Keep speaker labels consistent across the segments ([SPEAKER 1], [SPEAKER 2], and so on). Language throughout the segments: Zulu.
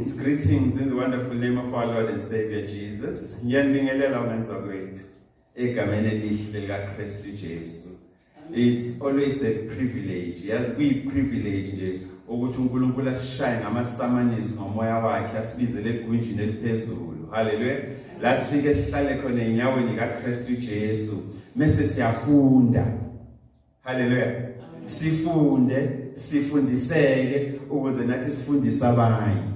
[SPEAKER 1] Greetings, greetings in the wonderful name of our Lord and Savior Jesus. Ngiyanibingelela ungenza kwethu egameni elihle likaKristu Jesu. It's always a privilege. Yazi kuyi privilege nje ukuthi uNkulunkulu asishaye ngamasamanisi ngomoya wakhe asibizele egunjini eliphezulu. Hallelujah. La sifike sihlale khona enyaweni kaKristu Jesu mese siyafunda. Haleluya. Sifunde, sifundiseke ukuze nathi sifundise abanye.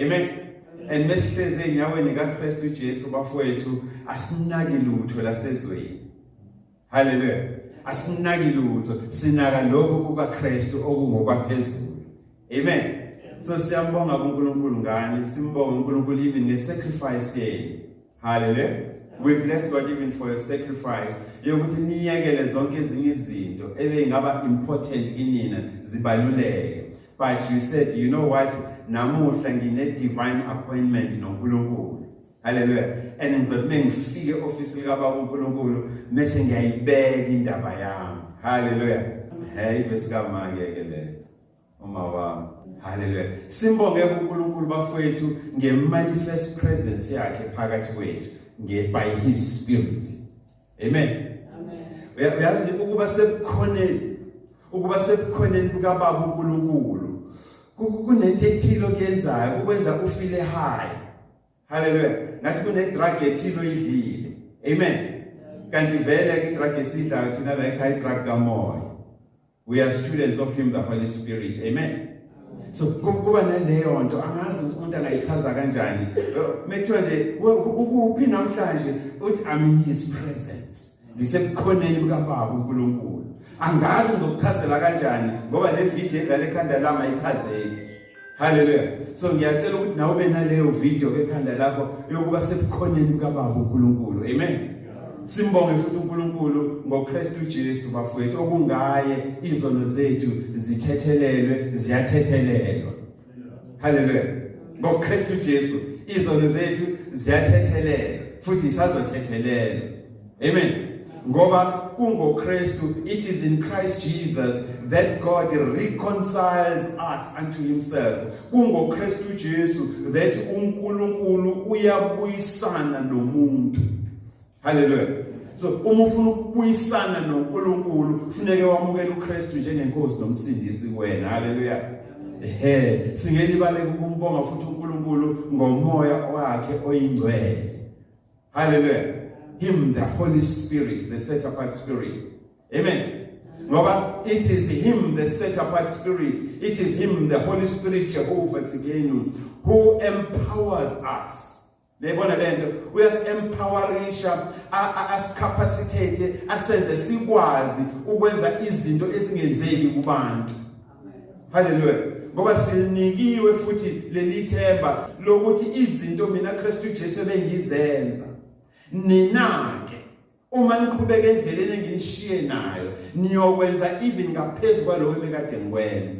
[SPEAKER 1] Amen. And mesihlezi enyaweni kaKristu Jesu bafowethu asinaki lutho lasezweni. Haleluya. Asinaki lutho, sinaka lokho kukaKristu okungokwaphezulu. Amen. So siyambonga kuNkulunkulu ngani, simbonga uNkulunkulu even ngesacrifice yenu. Hallelujah. We bless God even for your sacrifice yokuthi niyekele zonke ezinye izinto ebeyingaba important kinina zibaluleke. But you said, you know what? Namuhla ngine divine appointment noNkulunkulu. Hallelujah. And ngizothi mengifike office lika baba uNkulunkulu mese ngiyayibeka indaba yami. Hallelujah. Hey, ivesi kamake ke le. Uma wami. Hallelujah. Simbonge kuNkulunkulu bafowethu ngemanifest presence yakhe phakathi kwethu nge by his spirit. Amen. Amen. Uyazi ukuba sebukhoneni bukaBaba uNkulunkulu kunento ethile okuyenzayo ukwenza ufeel high. Hallelujah. Ngathi kune drug ethile oyidlile. Amen. Kanti vele ke drug esidlayo thina la ekhaya, drug kamoya. We are students of him, the Holy Spirit. Amen. So kuba naleyo nto, angazi ukuthi umuntu angayichaza kanjani. Mekuthiwa nje ukuphi namhlanje, uthi, "I'm in his presence." Ngisebukhoneni bukaBaba uNkulunkulu. Angazi ngizokuchazela kanjani ngoba le video edlala ekhanda lami ayichazeki. Hallelujah. So ngiyacela ukuthi nawe ube naleyo video ekhanda lakho yokuba sebukhoneni bukaBaba uNkulunkulu. Amen. Simbonge futhi uNkulunkulu ngoKristu Jesu bafowethu, okungaye izono zethu zithethelelwe, ziyathethelelwa. Hallelujah. NgoKristu Jesu izono zethu ziyathethelelwa futhi isazothethelelwa. Amen. Ngoba kungoKristu, it is in Christ Jesus that God reconciles us unto himself. KungoKristu Jesu that uNkulunkulu uyabuyisana nomuntu. Hallelujah. So uma ufuna ukubuyisana noNkulunkulu, kufuneke wamukele uKristu njengenkosi nomsindisi kuwena. Hallelujah. Ehe, singelibale ukumbonga futhi uNkulunkulu ngomoya wakhe oyingcwele. Hallelujah. Him, the Holy Spirit, the set apart spirit. Amen. Ngoba it is him, the set apart spirit. It is him, the Holy Spirit, Jehovah Tsidkenu, who empowers us. Leyibona lento, uyasi-empowerisha, asicapacitate, asenze sikwazi ukwenza izinto ezingenzeki kubantu. Hallelujah. Ngoba sinikiwe futhi leli themba lokuthi izinto mina Kristu Jesu bengizenza, nina ke uma niqhubeka endleleni enginishiye nayo, niyokwenza even ngaphezulu kwaloko ebekade ngikwenza.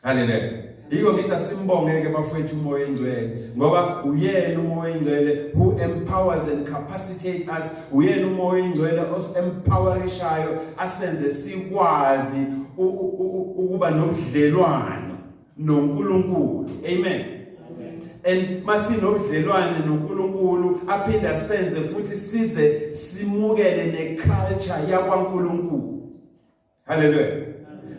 [SPEAKER 1] Hallelujah. Yiko ngithi asimbonge ke bafowethu uMoya Engcwele, ngoba uyena uMoya Engcwele who empowers and capacitates us. Uyena uMoya Engcwele osempowerishayo asenze sikwazi ukuba nobudlelwano noNkulunkulu. Amen. And masinobudlelwane noNkulunkulu, aphinde asenze futhi size simukele neculture yakwaNkulunkulu. Hallelujah.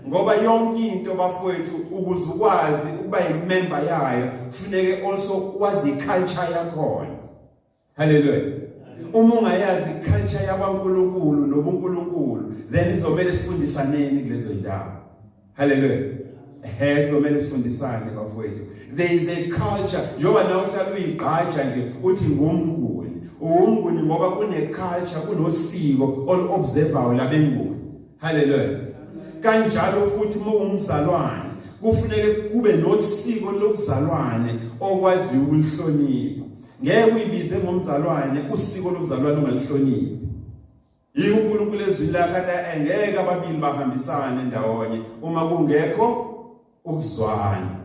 [SPEAKER 1] Ngoba yonke into bafowethu, ukuze ukwazi ukuba imember yayo, kufuneke also wazi iculture yakhona. Hallelujah. Uma ungayazi iculture yakwaNkulunkulu nobuNkulunkulu, then kuzomela sifundisaneni kulezo ndawo. Hallelujah. Ehe, kuzomela sifundisane bafowethu. There is a culture, njengoba nawe uhlala uyigqaja nje uthi ngumnguni. Uwumnguni ngoba kune culture, kunosiko olu-observayo labenguni. Hallelujah. Kanjalo futhi uma ungumzalwane, kufuneke kube nosiko lobuzalwane okwaziyo ukulihlonipha. Ngeke uyibize ngomzalwane usiko lobuzalwane ungalihloniphi. Yiko uNkulunkulu ezwini lakhe athi engeke ababili bahambisane ndawonye uma kungekho ukuzwana.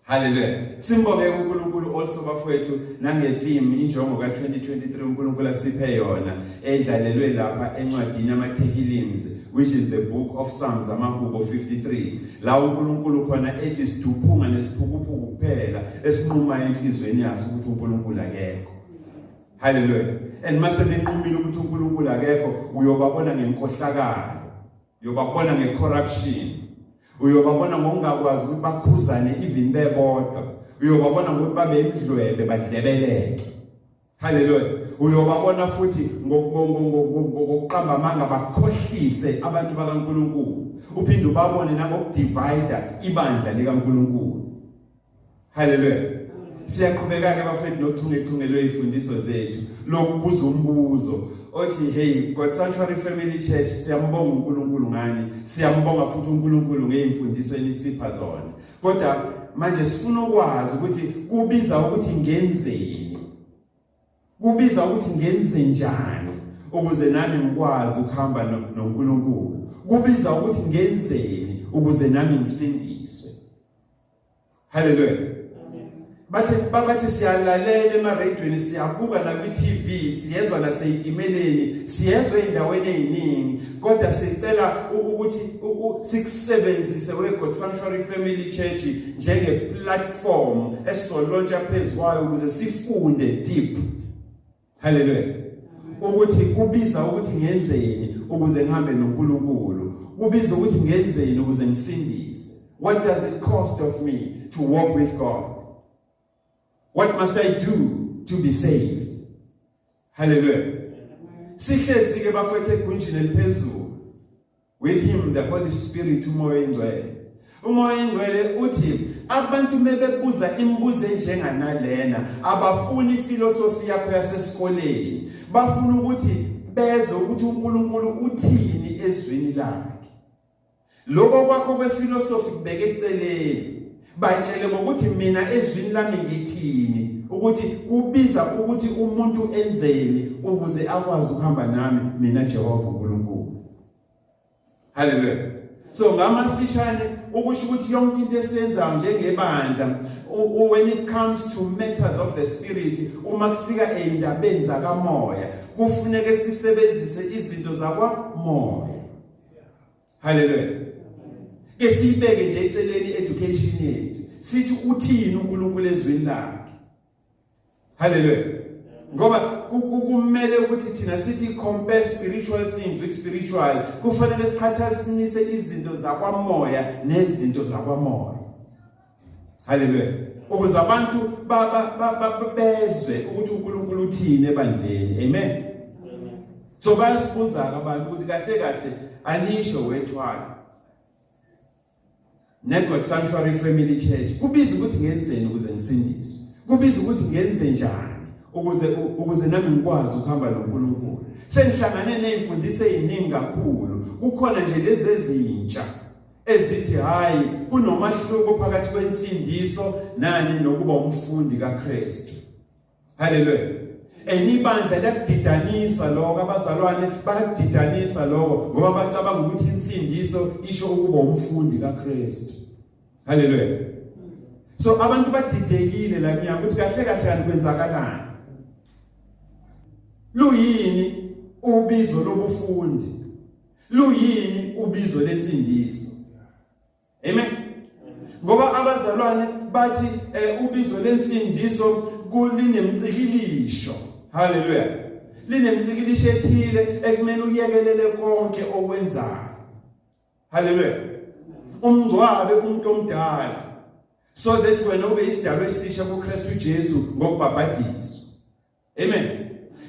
[SPEAKER 1] Hallelujah. Simbonge uNkulunkulu also bafowethu nange theme injongo ka2023 uNkulunkulu asiphe yona edlalelwe lapha encwadini yamaTehilims, which is the book of Psalms, amahubo 53, la uNkulunkulu khona ethi siduphunga nesiphukuphuku kuphela esinquma enhlizweni yaso ukuthi uNkulunkulu akekho. Hallelujah. And mase benqumile ukuthi uNkulunkulu akekho, uyobabona ngenkohlakalo, uyobabona ngecorruption, uyobabona ngokungakwazi ukuthi bakhuzane even bebodwa, uyobabona ngokuthi babe imidlwebe, badlebeleke. Haleluya. Uyobabona futhi ngokuqamba amanga, bakhohlise abantu bakaNkulunkulu, uphinde ubabone nangokudivide ibandla likaNkulunkulu. Haleluya. Siyaqhubeka ke bafethu nochungechunge lwezifundiso zethu lokubuza umbuzo othi, hey, God Sanctuary Family Church, siyambonga uNkulunkulu ngani, siyambonga futhi uNkulunkulu ngezimfundiso enisipha zona, kodwa manje sifuna ukwazi ukuthi kubiza ukuthi ngenzeni, kubiza ukuthi ngenze njani ukuze nami ngikwazi ukuhamba noNkulunkulu, kubiza ukuthi ngenzeni ukuze nami ngisindiswe. Haleluya. Bathi siyalalela emaradweni, siyabuka na kwi-TV, siyezwa naseyitimeleni, siyezwa ey'ndaweni ey'ningi, kodwa sicela ukuthi sikusebenzise we-God Sanctuary Family Church njenge-platform esizolontsha phezu kwayo ukuze sifunde deep. Haleluya. Ukuthi kubiza ukuthi ngenzeni ukuze ngihambe noNkulunkulu, kubiza ukuthi ngenzeni ukuze ngisindise. What does it cost of me to walk with God? What must I do to be saved? Hallelujah. Sihlezi ke bafethu egunjini eliphezulu with him, the Holy Spirit, uMoya oyiNgcwele. UMoya oyiNgcwele uthi abantu mebebuza imibuzo enjenganalena, abafuni ifilosofi yakho yasesikoleni, bafuna ukuthi bezwe ukuthi uNkulunkulu uthini ezwini lakhe. Lokho kwakho kwefilosofi kubeke eceleni, batshele ngokuthi mina ezwini lami ngithini, ukuthi kubiza ukuthi umuntu enzeni ukuze akwazi ukuhamba nami mina Jehova uNkulunkulu. Haleluya. So ngamafishane ukusho ukuthi yonke into esiyenzayo njengebandla, when it comes to matters of the spirit, uma kufika ey'ndabeni zakamoya, kufuneke sisebenzise izinto zakwamoya. Haleluya. Ke siyibeke nje eceleni education yethu, sithi uthini uNkulunkulu ezwini lakhe. Haleluya. Ngoba kumele ukuthi thina sithi compare spiritual things with spiritual, kufanele siqhathanise izinto zakwamoya nezinto zakwamoya. Haleluya. Ukuze abantu bezwe ukuthi uNkulunkulu uthini ebandleni. Amen. So bayasibuza abantu ukuthi kahle kahle anisho wethwala neGod Sanctuary Family Church, kubiza ukuthi ngenzeni ukuze ngisindiswe, kubiza ukuthi ngenze njani ukuze nami ngikwazi ukuhamba noNkulunkulu? Sengihlangane nezimfundiso eziningi kakhulu, kukhona nje lezi ezintsha ezithi hayi, kunomahluko phakathi kwensindiso nani nokuba umfundi kaKristu. Haleluya. Enye ibandla liyakudidanisa lokho, abazalwane bayakudidanisa lokho ngoba bacabanga ukuthi insindiso isho ukuba umfundi kaKristu. Haleluya. So abantu badidekile la mnyango ukuthi kahle kahle kanti kwenzakalani. Luyini ubizo lobufundi? Luyini ubizo lensindiso? Amen. Ngoba abazalwane bathi ubizo lensindiso kulinemcikilisho. Haleluya. Linemcikilisho ethile ekumele uyekelele konke okwenzayo. Haleluya. Umngcwabe umuntu omdala so that wena ube isidalwa esisha kuKristu Jesu ngokubhabhadiswa. Amen.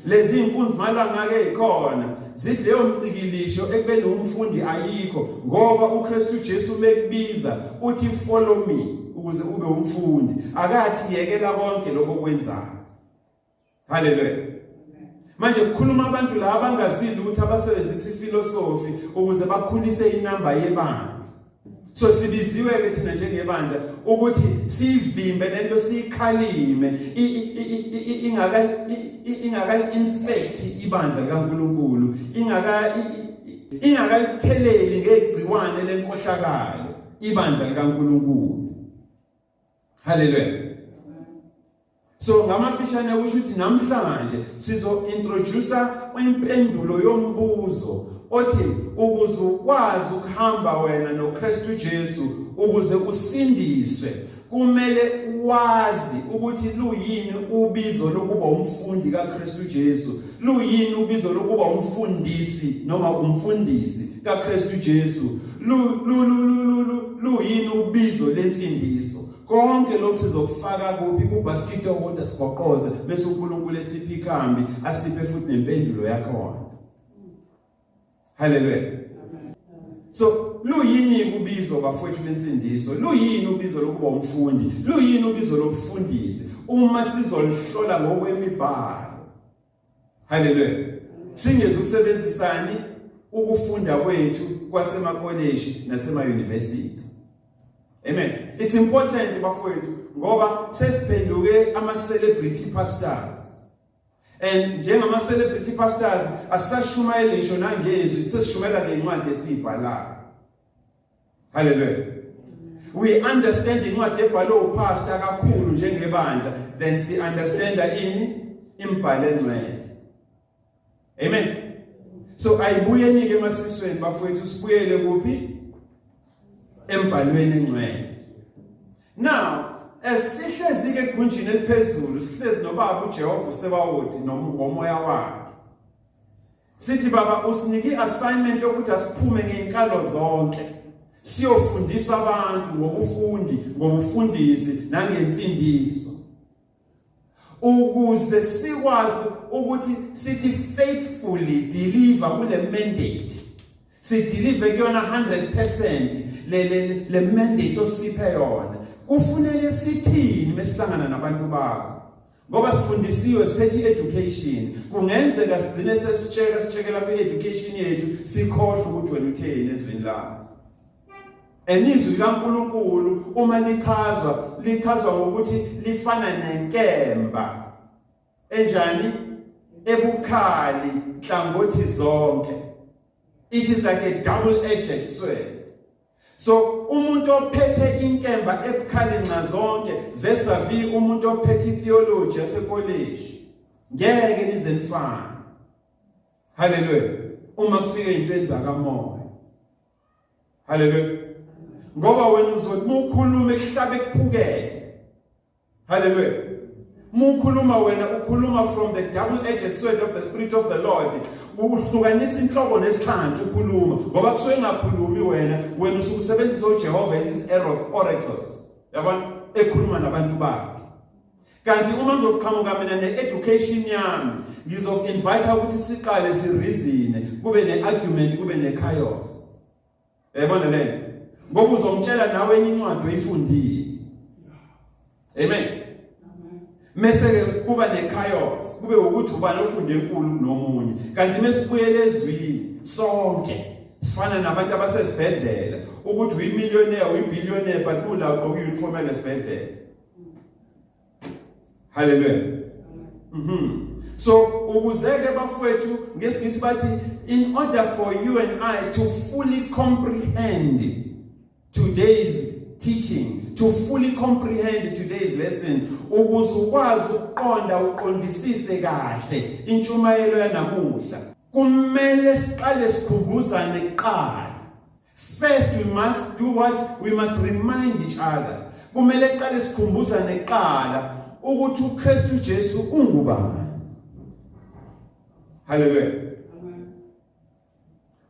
[SPEAKER 1] Lezi inkunzi malanga ke ikhona zithi leyo mcikilisho ekubeni umfundi ayikho, ngoba uKristu Jesu mekubiza uthi follow me ukuze ube umfundi, akathi yekela konke lokho okwenzayo. Haleluya. Manje kukhuluma abantu la abangazi lutho, abasebenzisa ifilosofi ukuze bakhulise inamba yebandla. So sibiziwe ke thina njengebandla ukuthi siyivimbe lento, siyikhalime ingaka infect ibandla likaNkulunkulu, ingakalitheleli ngegciwane lenkohlakalo ibandla likaNkulunkulu. Hallelujah. So ngamafishane kusho ukuthi namhlanje sizo introduce impendulo yombuzo othi ukuze ukwazi ukuhamba wena noKristu Jesu, ukuze usindiswe, kumele wazi ukuthi luyini ubizo lokuba umfundi kaKristu Jesu, luyini ubizo lokuba umfundisi noma umfundisi kaKristu Jesu, luyini ubizo lensindiso. Konke lokhu sizokufaka kuphi? Kubasket owodwa, sigoqoze, bese uNkulunkulu esiphe ikhambi, asiphe futhi nempendulo yakhona. Haleluya. So luyini ubizo, bafowethu, lensindiso? Luyini ubizo lokuba umfundi? Luyini ubizo lobufundisi uma sizolihlola ngokwemibhalo? Haleluya. Singeze ukusebenzisani ukufunda kwethu kwasemakoleji nasema-university. Amen. It's important, bafowethu, ngoba sesiphenduke ama celebrity pastors. And njengama celebrity pastors asisashumayeli ngisho nangezwi, sesishumayela ngencwadi esiyibhalayo. Hallelujah. We understand incwadi ebhalwe upastor kakhulu njengebandla then si understand ini imbhalo engcwele. Amen. So ayibuyeni ke emasisweni, bafowethu, sibuyele kuphi? Embhalweni engcwele. Now esihlezi ke egunjini eliphezulu, sihlezi nobaba uJehova uSebawoti ngomoya wakhe. Sithi, Baba, usinike iassignment yokuthi asiphume ngeinkalo zonke siyofundisa abantu ngobufundi, ngobufundisi nangensindiso, ukuze sikwazi ukuthi sithi faithfully deliver kule mandate, sideliver kuyona 100% le mandate osiphe yona. Kufuneke sithini mesihlangana nabantu bakho? Ngoba sifundisiwe, siphethe i-education, kungenzeka sigcine sesitsheka, sitshekela kwi-education yethu, sikhohlwe ukuthi wena utheni ezweni lakho. Enizwi likaNkuluNkulu uma lichazwa, lichazwa ngokuthi lifana nenkemba enjani? Ebukhali nhlangothi zonke. It is like a double edged sword. So umuntu ophethe inkemba ebukhali nxa zonke vis-a-vis umuntu ophethe itheology yasekoleji, ngeke nize nifane. Haleluya. Uma kufika into enzakamoya, haleluya, ngoba wena uzothi mukhuluma ehlabe kuphukele. Haleluya. Mukhuluma wena, ukhuluma from the double edged sword of the Spirit of the Lord, ukuhlukanisa inhloko nesixhanti ukhuluma, ngoba kusuke engakhulumi wena, wena usuke usebenzisa uJehova as his orators, yabona, ekhuluma nabantu bakhe. Kanti uma ngizoqhamuka mina ne-education yami, ngizoku-invite ukuthi siqale sireasone, kube ne-argument, kube ne-chaos, yayibona le, ngoba uzongitshela nawe enye incwadi oyifundile. Amen. Mese ke kuba ne-chaos, kube ukuthi ubani ofunde enkulu kunomunye. Kanti mesibuyele ezwini, sonke sifana nabantu abasesibhedlela, ukuthi uyimillionaire, uyibillionaire, but kula ugqoka i-uniform yalesibhedlela. Haleluya. So ukuze ke, bafowethu, ngesingisi bathi in order for you and I to fully comprehend today's teaching, to fully comprehend today's lesson, ukuze ukwazi ukuqonda, uqondisise kahle intshumayelo yanamuhla, kumele siqale sikhumbuzane kuqala. First we must do what? We must remind each other. Kumele kuqale sikhumbuzane kuqala ukuthi uKristu Jesu ungubani. Haleluya.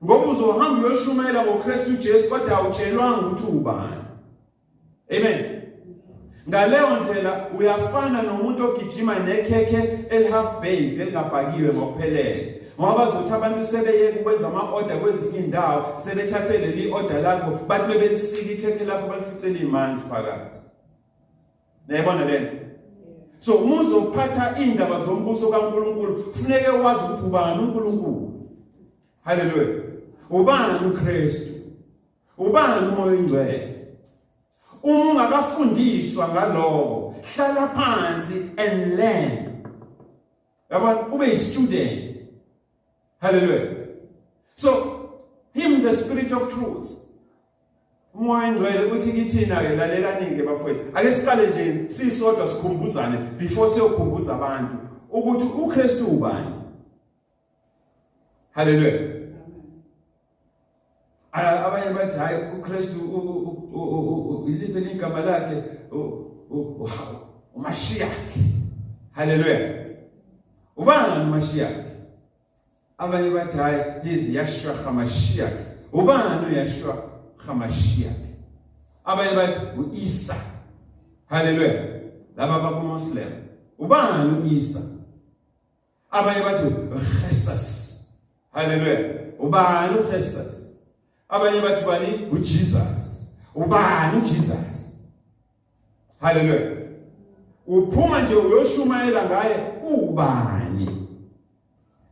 [SPEAKER 1] Ngoba uzohamba uyoshumayela ngoKristu Jesu kodwa awutshelwanga ukuthi ubani. Amen. Ngaleyo ndlela uyafana nomuntu ogijima nekhekhe eli half baked, elingabhakiwe ngokuphelele. Ngoba bazothi abantu sebeyeka ukwenza ama-order kwezinye indawo, sebethathe leli order lakho, bathi bebelisika ikhekhe lakho balifice limanzi phakathi. Niyayibona lento? So uma uzophatha indaba zombuso kaNkuluNkulu, kufuneke wazi ukuthi ubani uNkulunkulu. Haleluya. Ubani uKristu? Ubani uMoya oNgcwele? Uma ungakafundiswa ngaloko, hlala phansi and learn. Yabona, ube i-student. Hallelujah. So him, the Spirit of truth. Umoya ongcwele uthi kithina ke, lalelani ke bafowethu, ake siqale nje sisodwa sikhumbuzane before siyokhumbuza abantu ukuthi uKristu ubani. Haleluya. Abanye bathi, hayi, uKristu iliphi ligama lakhe? UMashiach. Haleluya. Ubani uMashiach? Abanye bathi, hayi, he's Yahshua HaMashiach. Ubani uYahshua HaMashiach? Abanye bathi uIsa. Haleluya. Laba bakuMuslim. Ubani uIsa? Abanye bathi uJesus. Haleluya. Ubani uJesus? Abanye bathi bani? UJesus. Ubani uJesus? Haleluya. Uphuma nje uyoshumayela ngaye, ubani?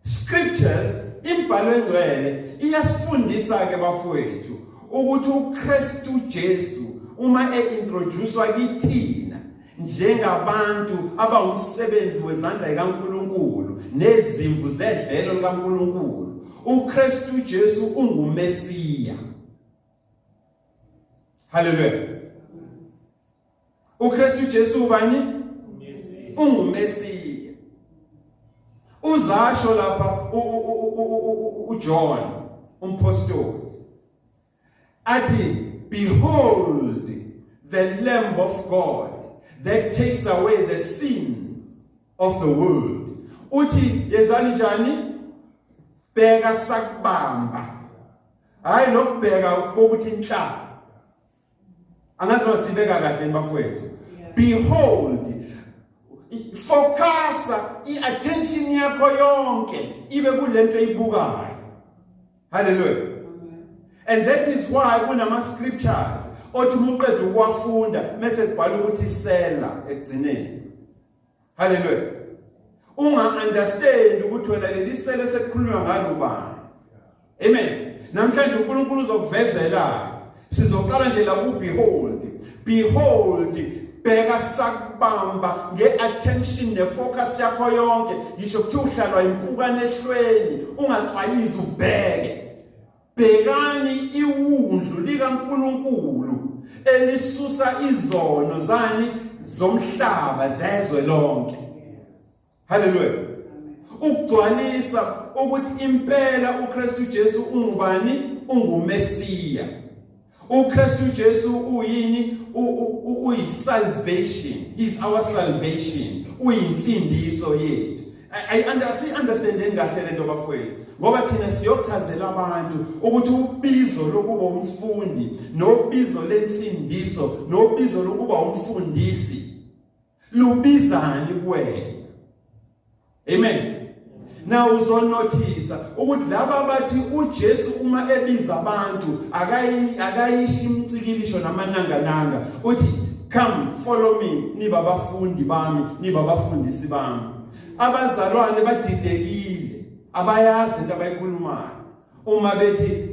[SPEAKER 1] Scriptures, imbhalo engcwele iyasifundisa ke bafowethu ukuthi uKristu Jesu uma eintroducewa kithina njengabantu abawumsebenzi wezandla zikaNkuluNkulu nezimvu zedlelo likaNkuluNkulu, uKristu Jesu unguMesiya. Haleluya. UKristu Jesu ubani? UnguMesiya. Uzasho lapha uJohn umpostoli athi, "Behold the Lamb of God that takes away the sins of the world." Uthi yenzani njani? Bheka sakubamba. Hayi, lokubheka ukuthi inhla, angazi noma sibeka kahle bafowethu. Behold, focusa i-attention yakho yonke ibe kulento eyibukayo. Hallelujah. And that is why kunama scriptures othi uma uqeda ukuwafunda bese kubhala ukuthi sela ekugcineni. Hallelujah. Unga understand ukuthi wena leli sele sekukhulunywa ngalo ubani. Amen. Namhlanje uNkulunkulu uzokuvezela. Sizoqala nje la ku behold. Behold, bheka sakubamba ngeattention nefocus yakho yonke, ngisho kuthiwa uhlalwa impukane ehlweni, ungaxwayizi, ubheke. Bhekani iwundlu likaNkuluNkulu elisusa izono zani? Zomhlaba, zezwe lonke. Haleluya. Ukugcwalisa ukuthi impela uKristu Jesu ungubani? UnguMesiya. uKristu Jesu uyini? Uyi salvation. He is our salvation. Uyinsindiso yethu. I understand kahle lento bafowethu, ngoba thina siyochazela abantu ukuthi ubizo lokuba umfundi nobizo lensindiso nobizo lokuba umfundisi lubizani kuwena. Amen. Now uzonothisa ukuthi laba bathi uJesu uma ebiza abantu akayishi imcikilisho namanangananga, uthi, "Come, follow me, niba abafundi bami, niba abafundisi bami." Abazalwane badidekile, abayazi lento abayikhulumayo uma bethi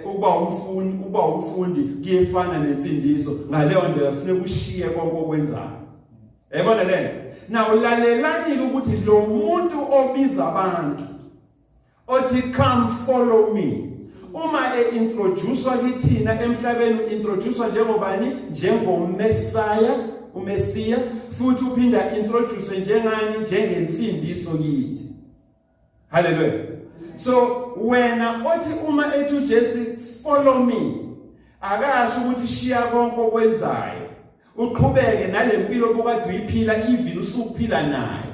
[SPEAKER 1] ukuba umfundi, ukuba umfundi kuyefana nensindiso. Ngaleyo ndlela kufuneka ushiye konke okwenzayo. Yabona le? Now lalelani ukuthi lo muntu obiza abantu othi, "Come, follow me," uma eintroducewa kithina emhlabeni, introducewa njengobani? NjengoMessiah, uMesiya, futhi uphinda introduce njengani? Njengensindiso kithi. Hallelujah. So wena othi uma ethi uJesu, "Follow me," akasho ukuthi shiya konke okwenzayo uqhubeke nalempilo obukade uyiphila, even usuphila naye.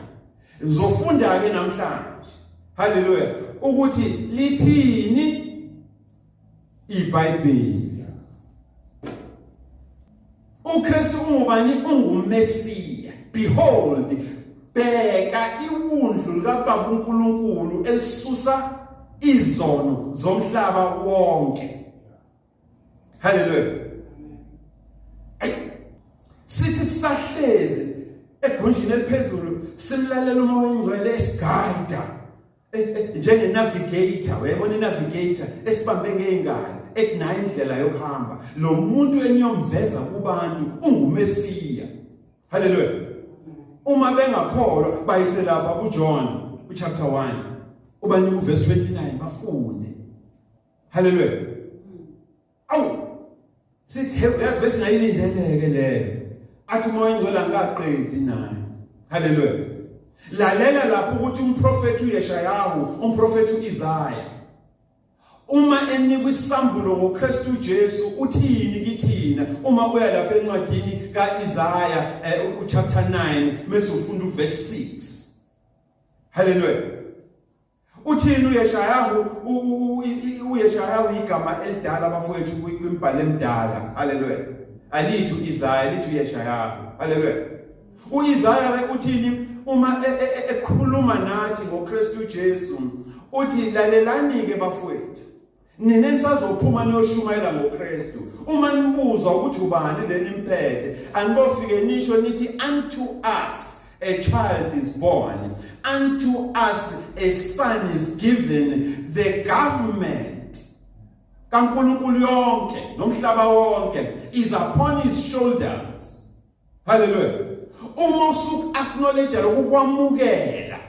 [SPEAKER 1] Uzofunda ke namhlanje, haleluya, ukuthi lithini iBhayibheli. uKristu ungubani? UnguMesiya. Behold, bheka iwundlu likaBaba uNkulunkulu elisusa izono zomhlaba wonke. Haleluya. Sithi sahlezi egunjini eliphezulu simlalela uMoya oNgcwele esiguide njenge navigator. Uyayibona i-navigator esibambe ngezingalo, ethi nayo indlela yokuhamba. Lo muntu eniyomveza kubantu unguMesiya. Haleluya. Uma bengakholwa, bayise lapha kuJohn uchapter 1, ubanika uverse 29 bafunde. Haleluya. Awu. Sithi hey, uyazi besingayilindeleke leyo. Athi uMoya oNgcwele angikaqedi naye. Haleluya. Lalela lapho ukuthi umprofeti uYeshayahu, umprofeti uIsaya uma enikwa isambulo ngoKristu Jesu uthini kithina uma uya lapha encwadini kaIsaya uchapter 9 mase ufunda uverse 6. Haleluya. Uthini uYeshayahu? UYeshayahu igama elidala bafowethu kwimbhalo emidala. Haleluya. Alithi uIsaya, lithi uYeshayahu. Haleluya. UIsaya ke uthini uma ekhuluma nathi ngoKristu Jesu? Uthi lalelani ke bafowethu. Nina nisazophuma niyoshumayela ngoKristu. Uma nibuzwa ukuthi ubani leni imphethe, anibofike nisho nithi unto us a child is born, unto us a son is given, the government kaNkulunkulu yonke nomhlaba wonke is upon his shoulders. Hallelujah. Uma usuku acknowledge lokhu kwamukela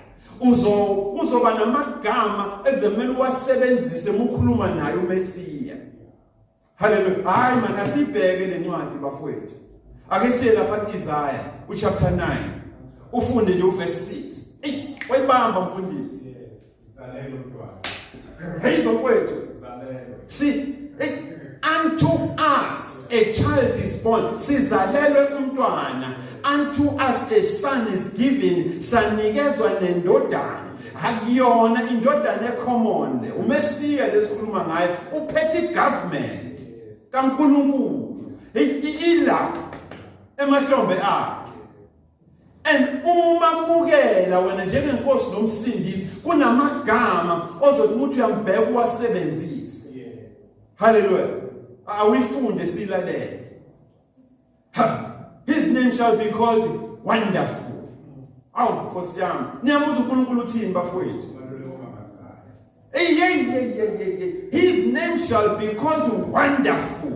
[SPEAKER 1] uzo kuzoba namagama ekumele uwasebenzise uma ukhuluma naye uMesiya. Hallelujah. Hayi man, asibheke lencwadi bafowethu. Ake siye lapha kuIsaiah uchapter 9. Ufunde nje uverse 6. Ey, wayibamba mfundisi.
[SPEAKER 2] Yes, zalelo mntwana.
[SPEAKER 1] Hey bafowethu.
[SPEAKER 2] Zalelo.
[SPEAKER 1] See, hey, unto us a child is born. Sizalelwe umntwana. Unto us a son is given. Sanikezwa nendodana. Akuyona indodana ecommon le. UMesiya lesikhuluma ngaye uphethe igovernment kaNkulunkulu. Hey, ila emahlombe akhe. And uma mukela wena njengenkosi nomsindisi kunamagama ozothi ukuthi uyambheka uwasebenzise. Hallelujah. Awuyifunde silalele. Ha. His name shall be called Wonderful. Awu Nkosi yami. Niyamuzwa uNkulunkulu uthini bafowethu? Hey hey hey hey hey. His name shall be called Wonderful.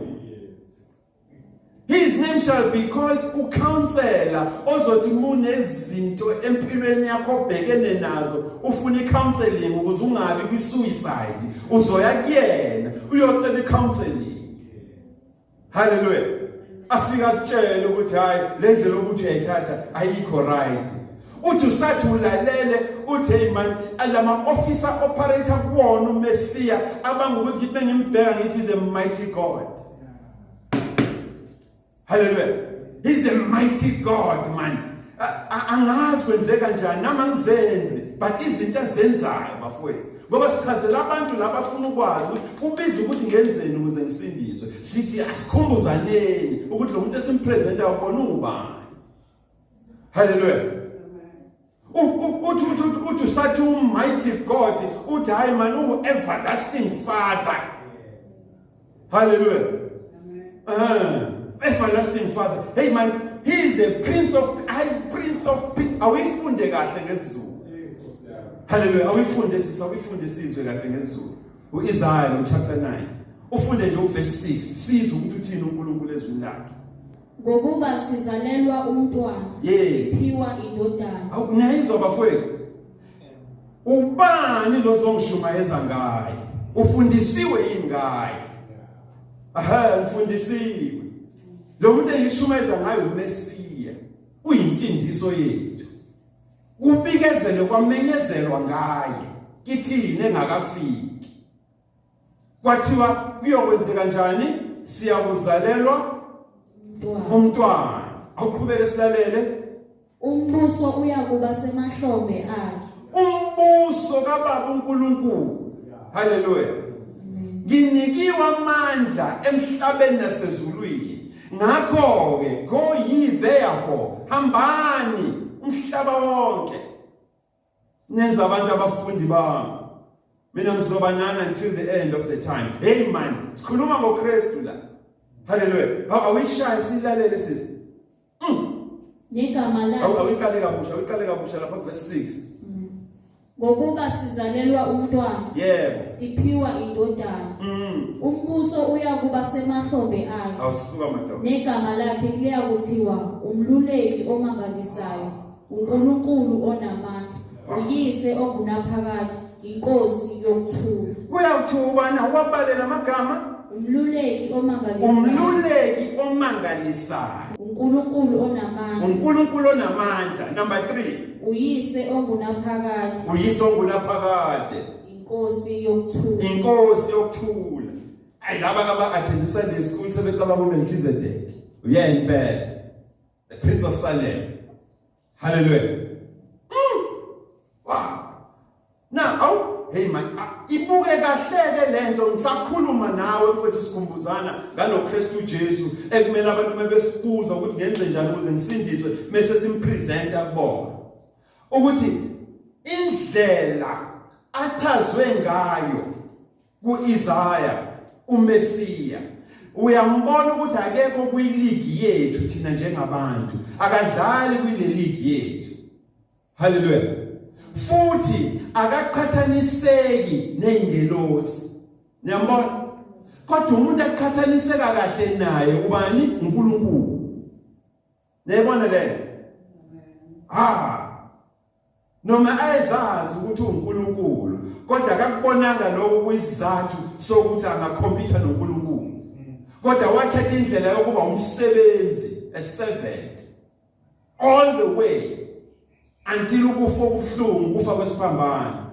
[SPEAKER 1] His name shall be called ucounselor ozothi munezinto empilweni yakho obhekene nazo ufuna icounseling ukuze ungabi kwi-suicide, uzoya kuyena uyocela icounseling. Hallelujah. Afika akutshele ukuthi hayi, le ndlela ukuthi uyayithatha ayikho right. Uthi usathi ulalele, uthi hey man, alama officer operator kuwona uMesiya abangukuthi ngithi bengimbheka ngithi is a mighty God. Hallelujah. He's a mighty God, man. Angazi kwenzeka kanjani nami angizenzi, but izinto azenzayo bafowethu, ngoba sichazela abantu laba abafuna ukwazi ukuthi kubiza ukuthi ngenzeni ukuze ngisindiswe. Sithi asikhumbuzaneni ukuthi lo muntu esimpresenta ubona ubani. Hallelujah. Uthi usathi umighty God, uthi hayi man, u everlasting Father. Hallelujah. Everlasting Father. Hey man, he is the Prince of I Prince of Peace. Awifunde kahle ngesiZulu. Hallelujah. Awifunde sisi, awifunde sizwe kahle ngesiZulu. uIsaiah lo chapter 9. Ufunde nje uverse 6. Sizwe ukuthi uthini uNkulunkulu ezwini lakhe.
[SPEAKER 3] Ngokuba sizalelwa umntwana, siphiwa indodana.
[SPEAKER 1] Awu niyayizwa bafowethu. Ubani lo zongishumayeza ngaye? Ufundisiwe yini ngaye? Aha, ngifundisiwe. Lo muntu engishumayeza ngaye uMesiya. Uyinsindiso yethu. Kubikezelwe kwamenyezelwa ngaye kithini engakafiki. Kwathiwa kuyokwenzeka kanjani? Siyakuzalelwa umntwana. Awuqhubeke silalele.
[SPEAKER 3] Umbuso uyakuba semahlombe akhe.
[SPEAKER 1] Umbuso kaBaba uNkulunkulu. Haleluya. Nginikiwe amandla emhlabeni nasezulwini. Ngakho ke go ye therefore, hambani umhlaba wonke, nenza abantu abafundi bami. Mina ngizoba nani until the end of the time. Hey man, sikhuluma ngoKristu la. Haleluya. Awuyishaye silalele sisi.
[SPEAKER 3] Negama lakhe.
[SPEAKER 1] Awuyiqale kabusha, awuyiqale kabusha lapha verse 6.
[SPEAKER 3] Ngokuba sizalelwa umntwana, siphiwa indodana. Umbuso uyakuba semahlombe akhe.
[SPEAKER 1] Awusuka madoda.
[SPEAKER 3] Negama lakhe liyakuthiwa umluleki omangalisayo, uNkulunkulu onamandla, uyise ongunaphakade, Inkosi yokuthula.
[SPEAKER 1] Kuyawuthiwa ubani? Awuwabalela amagama.
[SPEAKER 3] Umluleki omangalisayo.
[SPEAKER 1] Umluleki omangalisayo.
[SPEAKER 3] uNkulunkulu onamandla.
[SPEAKER 1] uNkulunkulu onamandla. Number 3.
[SPEAKER 3] Uyise ongunaphakade.
[SPEAKER 1] Uyise ongunaphakade.
[SPEAKER 3] Inkosi yokuthula.
[SPEAKER 1] Inkosi yokuthula. Ayi laba kaba attend Sunday school sebecabanga uMelchizedek. Uyena impela. The Prince of Salem. Hallelujah. Wow. Now, awu hey man, ibuke kahle ke lento ngisakhuluma nawe mfethu sikhumbuzana ngaloKristu Jesu ekumele abantu mebesibuza ukuthi ngenze njani ukuze ngisindiswe mase simpresenta kubona. Ukuthi indlela achazwe ngayo kuIsaya uMesiya uyambona ukuthi akekho kwiligi yethu thina njengabantu akadlali kwile league yethu. Haleluya. Futhi akaqhathaniseki nezingelosi. Niyambona? Kodwa umuntu aqhathaniseka kahle naye ubani? uNkulunkulu. Niyayibona lento? Ah. Noma ayezazi ukuthi uNkulunkulu, kodwa akakubonanga lokho kuyisizathu sokuthi angakhompyutha noNkulunkulu. Kodwa wakhetha indlela yokuba umsebenzi, a servant. All the way until ukufa okubuhlungu, ukufa kwesiphambano.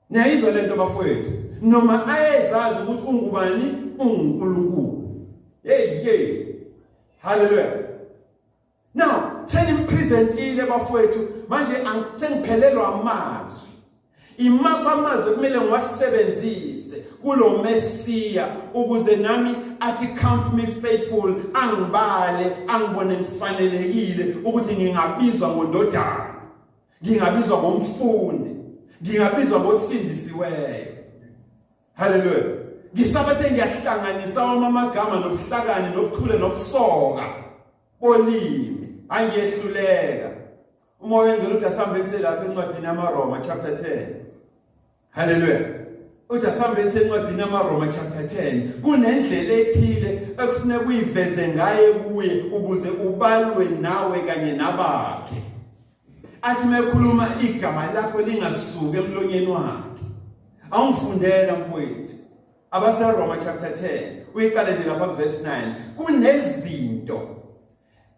[SPEAKER 1] Niyayizwa lento bafowethu? Noma ayezazi ukuthi ungubani? UnguNkulunkulu. Hey hey. Hallelujah. Now, senimpresentile bafowethu, manje sengiphelelwa amazwi. Imaphi amazwi kumele ngiwasebenzise kulo Mesiya ukuze nami athi count me faithful, angibale, angibone ngifanelekile ukuthi ngingabizwa ngondodana, ngingabizwa ngomfundi, ngingabizwa ngosindisiweyo. Haleluya. Ngisabathe ngiyahlanganisa wami amagama nobuhlakani nobuchule nobusoka bolimi, angiyehluleka. Umoya engcwele uthi asihambeni selapha encwadini yamaRoma chapter 10. Haleluya. Uthi asihambeni sencwadini yamaRoma chapter 10. Kunendlela ethile ekufuneka uyiveze ngaye kuye ukuze ubalwe nawe kanye nabakhe. Athi mekhuluma igama lakho lingasuki emlonyeni wakhe. Awungifundela mfowethu. AbaseRoma chapter 10 uyiqale nje lapha verse 9. Kunezinto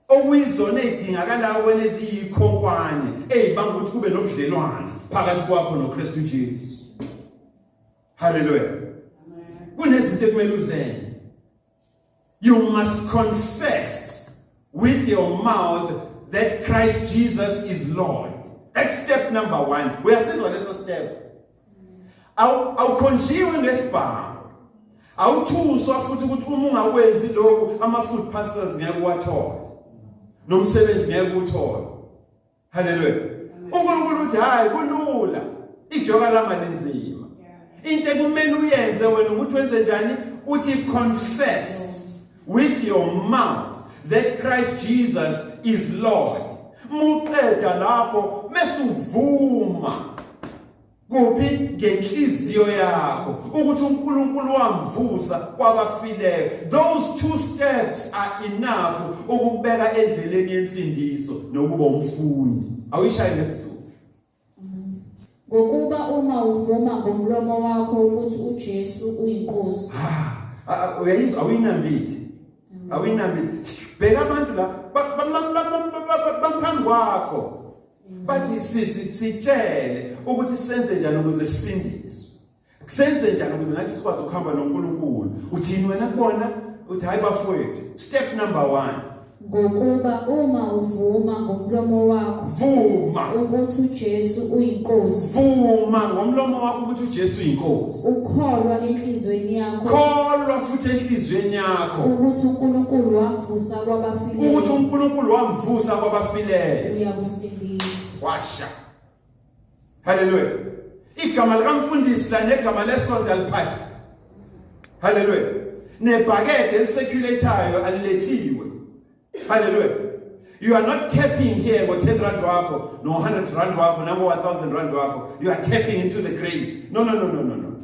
[SPEAKER 1] okuyizona ezidingakalayo wena eziyikhonkwane ezibanga ukuthi kube nobudlelwane phakathi kwakho noKristu Jesu. Haleluya. Kunezinto ekumele uzenze. You must confess with your mouth that Christ Jesus is Lord. That's step number 1. Uyasizwa leso step? Awukhonjiwe ngesibhamu. Awuthuswa futhi ukuthi uma ungakwenzi lokhu ama food parcels ngeke uwathole. Nomsebenzi ngeke uwuthole. Haleluya. uNkulunkulu uthi hayi kulula. Ijoka lama linzima. Into ekumele uyenze wena ukuthi wenze njani? Uthi confess with your mouth that Christ Jesus is Lord. Muqeda lapho mesuvuma kuphi ngenhliziyo yakho ukuthi uNkulunkulu wamvusa kwabafileyo. Those two steps are enough ukubeka endleleni yensindiso nokuba umfundi. Awuyishayi ngesiZulu.
[SPEAKER 3] Ngokuba uma uvuma ngomlomo wakho ukuthi uJesu uyinkosi.
[SPEAKER 1] Uyayizwa awuyinambithi. Awuyinambithi. Bheka abantu la baphambi kwakho. Bathi sisi sitshele ukuthi senze njani ukuze sisindiswe. Senze njani ukuze nathi sikwazi ukuhamba noNkulunkulu. Uthini wena kubona? Uthi hayi bafowethu, step number 1.
[SPEAKER 3] Ngokuba uma uvuma ngomlomo wakho
[SPEAKER 1] vuma
[SPEAKER 3] ukuthi uJesu uyinkosi,
[SPEAKER 1] vuma ngomlomo wakho ukuthi uJesu uyinkosi,
[SPEAKER 3] ukholwa enhlizweni yakho,
[SPEAKER 1] kholwa futhi enhlizweni yakho
[SPEAKER 3] ukuthi uNkulunkulu wamvusa kwabafileyo,
[SPEAKER 1] ukuthi uNkulunkulu wamvusa kwabafileyo,
[SPEAKER 3] uyakusindiswa.
[SPEAKER 1] Washa. Haleluya. Igama likamfundisi la negama lesonto aliphathi. Haleluya. Nebhakede eliseculateayo alilethiwe. Haleluya. You are not tapping here ngo 10 rand wakho, no 100 rand wakho, nango 1000 rand wakho. You are tapping into the grace. No, no, no, no, no, no.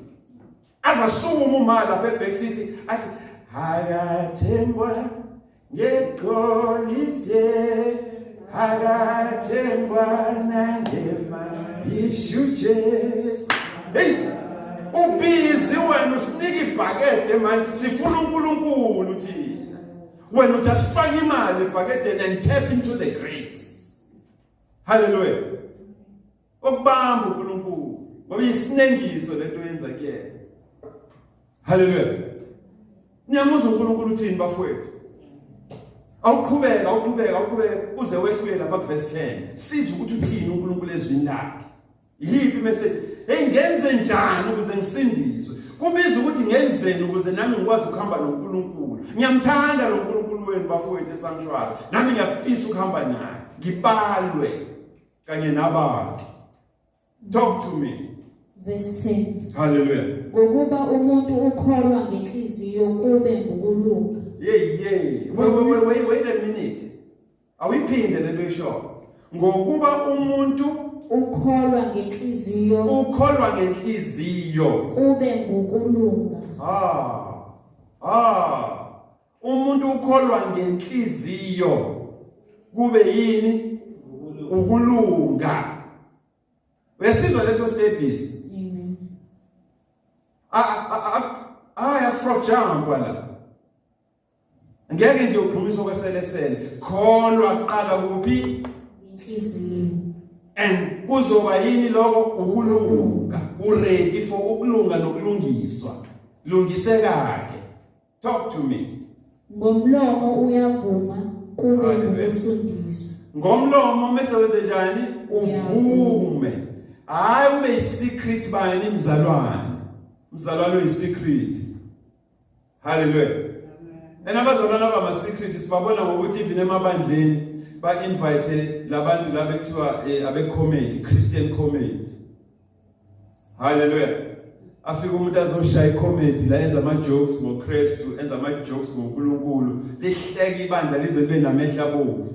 [SPEAKER 1] Azasukuma uma lapha eBack City athi akathembwa ngegolide, akathembwa nangemali, ishu Jesu. Hey, ubhizi wena usinika ibhakede manje, sifuna uNkulunkulu thina. Wena uthi asifake imali ebhakedeni and tap into the grace. Hallelujah. Okubamba uNkulunkulu ngoba isinengiso lento yenza kuyena. Hallelujah. Niyamuzwa uNkulunkulu uthini bafowethu? Awuqhubeka, awuqhubeka, awuqhubeka uze wehlule lapha kuverse 10. Siza ukuthi uthini uNkulunkulu ezwini lakhe. Yiphi message? Hey, ngenze njani ukuze ngisindiswe? Kubiza ukuthi ngenzeni ukuze nami ngikwazi ukuhamba noNkulunkulu. Ngiyamthanda lo Nkulunkulu wenu bafowethu esanctuary. Nami ngiyafisa ukuhamba naye. Ngibalwe kanye nabakhe. Talk to me.
[SPEAKER 3] Verse 10.
[SPEAKER 1] Hallelujah.
[SPEAKER 3] Ngokuba umuntu ukholwa ngenhliziyo kube ngukulunga.
[SPEAKER 1] Hey hey. Wait wait wait wait a minute. Awuyiphinde lento isho. Ngokuba umuntu
[SPEAKER 3] ukholwa ngenhliziyo,
[SPEAKER 1] ukholwa ngenhliziyo
[SPEAKER 3] kube ngukulunga.
[SPEAKER 1] Ah. Ah. Umuntu ukholwa ngenhliziyo kube yini? Ukulunga. Uyasizwa leso stepis?
[SPEAKER 3] Amen.
[SPEAKER 1] Ah ah, frog jump wala. Ngeke nje ugxumise okweselesele. Kholwa kuqala kuphi?
[SPEAKER 3] Inhliziyo.
[SPEAKER 1] And kuzoba yini lokho? Ukulunga. Uready for ukulunga nokulungiswa. Lungiseka ke. Talk to me.
[SPEAKER 3] Ngomlomo uyavuma kube
[SPEAKER 1] Hallelujah.
[SPEAKER 3] ngukusindiswa.
[SPEAKER 1] Ngomlomo mase wenze njani? Uvume. Hayi ube isecret bani mzalwane. Mzalwane uyisecret. Hallelujah. And abazalwane abama secret sibabona ngokuthi even emabandleni ba invite labantu laba ekuthiwa abe comedy, Christian comedy. Hallelujah. Afika umuntu azoshaya icomedy la, enza ama jokes ngoKristu, enza ama jokes ngoNkulunkulu, lihleka ibandla lize libe namehla abovu.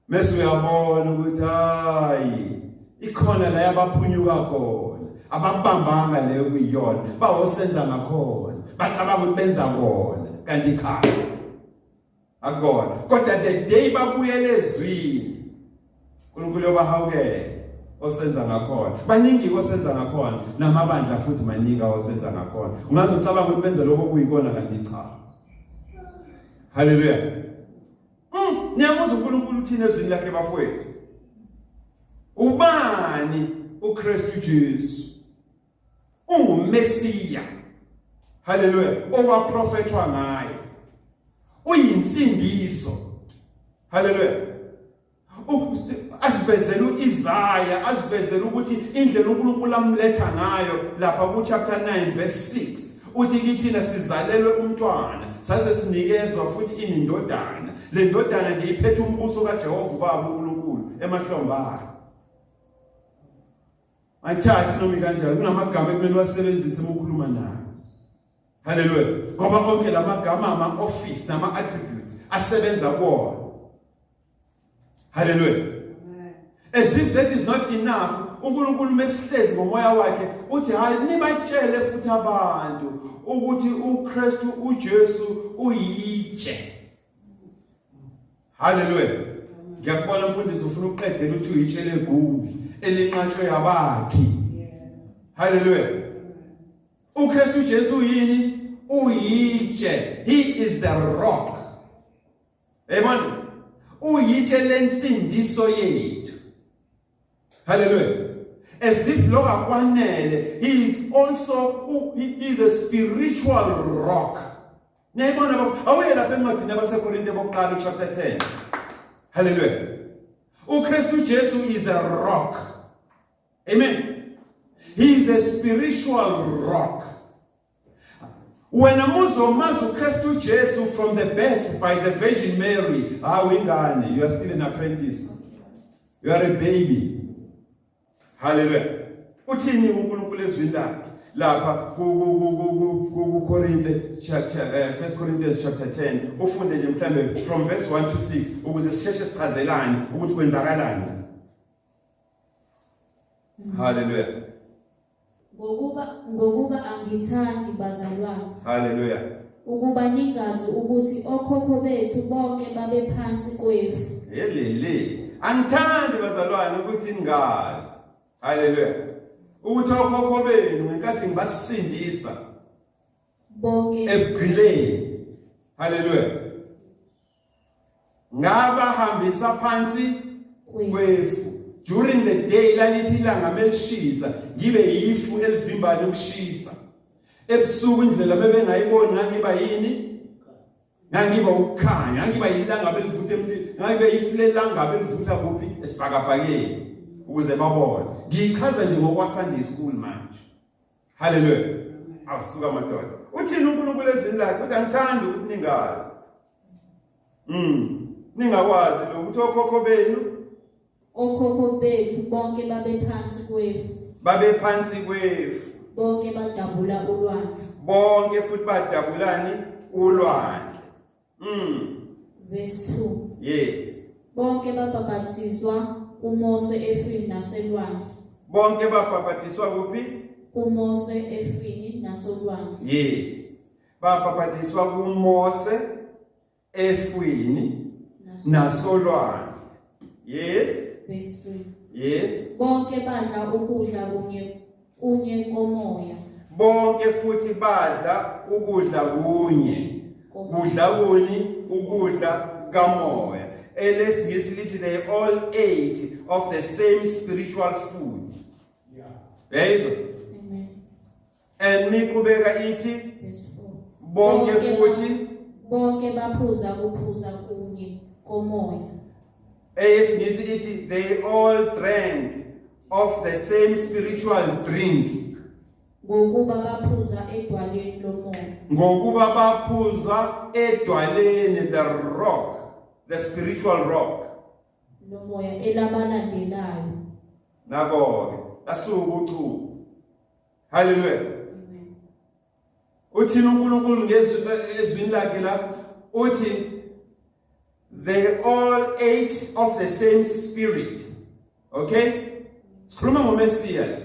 [SPEAKER 1] Mase uyabona ukuthi hayi, ikhona la yabaphunyuka khona, ababambanga leyo kuyiyona, bawosenza ngakhona, bacabanga ukuthi benza kona, kanti cha, akukona. Kodwa the day babuyele ezwini, uNkulunkulu yobahawukela osenza ngakhona. Baningi osenza ngakhona, namabandla futhi maningi osenza ngakhona. Ungaze ucabanga ukuthi benza lokho kuyikona, kanti cha. Haleluya. Niyamuzwa uNkulunkulu uthini ezwini lakhe bafowethu? Ubani uKristu Jesu? UnguMesiya. Haleluya. Owaprofethwa ngaye. Uyinsindiso. Haleluya. Asivezele uIsaya, asivezele ukuthi indlela uNkulunkulu amletha ngayo lapha ku chapter 9 verse 6, uthi kithina sizalelwe umntwana, sase sinikezwa futhi inindodana. Le ndodana nje iphethe umbuso kaJehova uBaba uNkulunkulu emahlombe akhe. Ayithathi noma kanjani, kunamagama ekumele wasebenzise uma ukhuluma naye. Haleluya. Ngoba onke lamagama ama office nama attributes asebenza kuwona. Haleluya. As if that is not enough, uNkulunkulu mesihlezi ngomoya wakhe uthi hayi, nibatshele futhi abantu ukuthi uKristu uJesu uyitshe. Haleluya. Ngiyakubona mfundisi, ufuna ukuqedela ukuthi uyitshe legumbi elinqatshwe yabakhi. Haleluya. uKristu Jesu yini? Uyitshe. He is the rock. Yayibona? Uyitshe lensindiso yethu. Hallelujah. As if lokho akwanele, he is a spiritual rock. Niyayibona bafo? Awuye lapha encwadini yabaseKorinte bokuqala chapter 10. Hallelujah. uKristu Jesu is a rock. Amen. He is a spiritual rock. Wena muzomazi uKristu Jesu from the birth by the Virgin Mary, hawu ingane, you are still an apprentice. You are a baby. Hallelujah. Uthini uNkulunkulu ezwini lakhe? Lapha ku Corinthians chapter 1 Corinthians chapter 10, ufunde nje mhlambe from verse 1 to 6 ukuze sisheshe sichazelane ukuthi kwenzakalani. Hallelujah.
[SPEAKER 3] Ngokuba angithandi, bazalwane,
[SPEAKER 1] Hallelujah.
[SPEAKER 3] ukuba ningazi ukuthi okhokho bethu bonke babephansi kwefu.
[SPEAKER 1] Helele. Angithandi bazalwane ukuthi ningazi. Hallelujah. Ukuthi okhokho benu ngenkathi ngibasindisa
[SPEAKER 3] bonke
[SPEAKER 1] ebugqileni. Haleluya. Ngabahambisa phansi kwefu. During the day lalithi ilanga melishisa ngibe yifu elivimbani ukushisa. Ebusuku indlela bebengayiboni ngangiba yini? Ngangiba ukukhanya, ngangiba ilanga belivutha emlilo, ngangibe ifu lelanga belivutha kuphi? Esibhakabhakeni ukuze babone. Ngichaza nje ngokwa Sunday school manje. Haleluya. Awusuka madoda. Uthini uNkulunkulu ezwini lakhe? Uthi angithandi ukuthi ningazi. Ningakwazi lokuthi okhokho benu
[SPEAKER 3] okhokho bethu bonke babephansi kwefu.
[SPEAKER 1] Babephansi kwefu.
[SPEAKER 3] Bonke badabula ulwandle.
[SPEAKER 1] Bonke futhi badabulani ulwandle.
[SPEAKER 3] Verse 2.
[SPEAKER 1] Yes.
[SPEAKER 3] Bonke babhabhathiswa kuMose efwini naselwandle.
[SPEAKER 1] Bonke babhabhatiswa kuphi?
[SPEAKER 3] KuMose efwini nasolwandle.
[SPEAKER 1] Yes. Babhabhatiswa kuMose efwini nasolwandle. Yes.
[SPEAKER 3] Verse 3.
[SPEAKER 1] Yes.
[SPEAKER 3] Bonke badla ukudla kunye kunye komoya.
[SPEAKER 1] Bonke futhi badla ukudla kunye. Kudla kuni? Ukudla kamoya. Elesingisi lithi they all ate of the same spiritual food.
[SPEAKER 2] Yeah.
[SPEAKER 1] Yayizwa?
[SPEAKER 3] Amen.
[SPEAKER 1] And miqhubeka ithi
[SPEAKER 3] Verse 4.
[SPEAKER 1] bonke futhi
[SPEAKER 3] bonke baphuza kuphuza kunye komoya.
[SPEAKER 1] Eyesingisi ithi they all drank of the same spiritual drink.
[SPEAKER 3] Ngokuba baphuza edwaleni lomoya.
[SPEAKER 1] Ngokuba baphuza edwaleni, the rock, the spiritual rock.
[SPEAKER 3] Lomoya elabalandelayo.
[SPEAKER 1] Nako-ke lasuka uchuku. Haleluya.
[SPEAKER 3] Amen.
[SPEAKER 1] Uthini uNkulunkulu ngezwi ezwini lakhe la? Uthi they all ate of the same spirit. Okay? Sikhuluma ngoMesiya.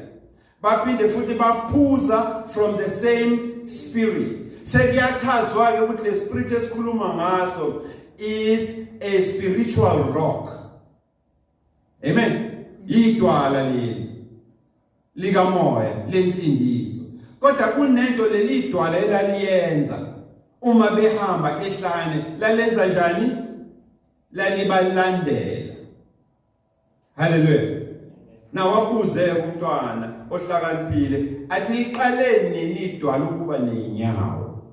[SPEAKER 1] Baphinde futhi baphuza from the same spirit. Sekuyachazwa ke ukuthi le spirit esikhuluma ngaso is a spiritual rock. Amen. Idwala leli likamoya lensindiso. Kodwa kunento leli dwala elaliyenza uma behamba ehlane, lalenza njani? Lalibalandela. Haleluya. Nawabuze umntwana ohlakaniphile athi liqale nini idwala ukuba nenyawo?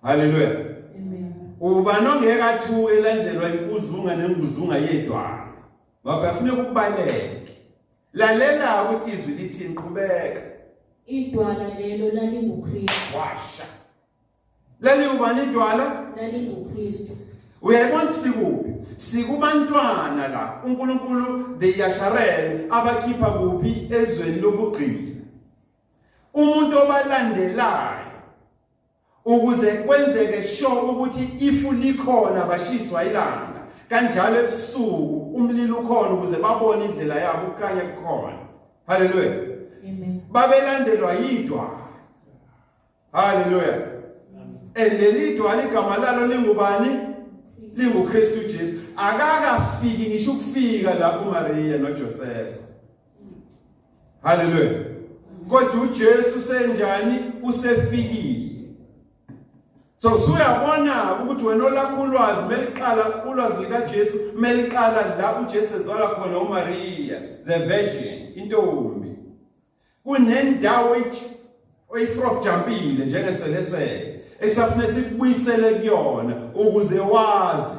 [SPEAKER 1] Haleluya.
[SPEAKER 3] Amen.
[SPEAKER 1] Ubani ongeke athuke elandelwa inkuzunga nenguzunga yedwala? Ngoba kufuneka ukubaleke. Lalela ukuthi izwi lithini, qhubeka.
[SPEAKER 3] Idwala lelo lalinguKristu.
[SPEAKER 1] Washa. Laliwubani idwala?
[SPEAKER 3] LalinguKristu.
[SPEAKER 1] Uyayibona sikuphi? Sikubantwana la. uNkulunkulu the Yasharel abakhipha kuphi ezweni lobugqila. Umuntu obalandelayo ukuze kwenzeke sure ukuthi ifu likhona bashiswa ilanga kanjalo ebusuku umlilo ukhona ukuze babone indlela yabo ukukhanya kukhona. Haleluya.
[SPEAKER 3] Amen.
[SPEAKER 1] Babelandelwa yidwala. Haleluya. And leli dwala igama lalo lingubani? LinguKristu Jesu. Akakafiki ngisho ukufika la kuMaria noJoseph. Haleluya. Kodwa uJesu senjani? Usefikile. So usuyabona ukuthi wena olakho ulwazi meliqala ulwazi likaJesu meliqala la uJesu ezalwa khona uMaria the Virgin intombi. Kunendawo oyifrog jumpile njengeselesele ekusafune sikubuyisele kuyona ukuze wazi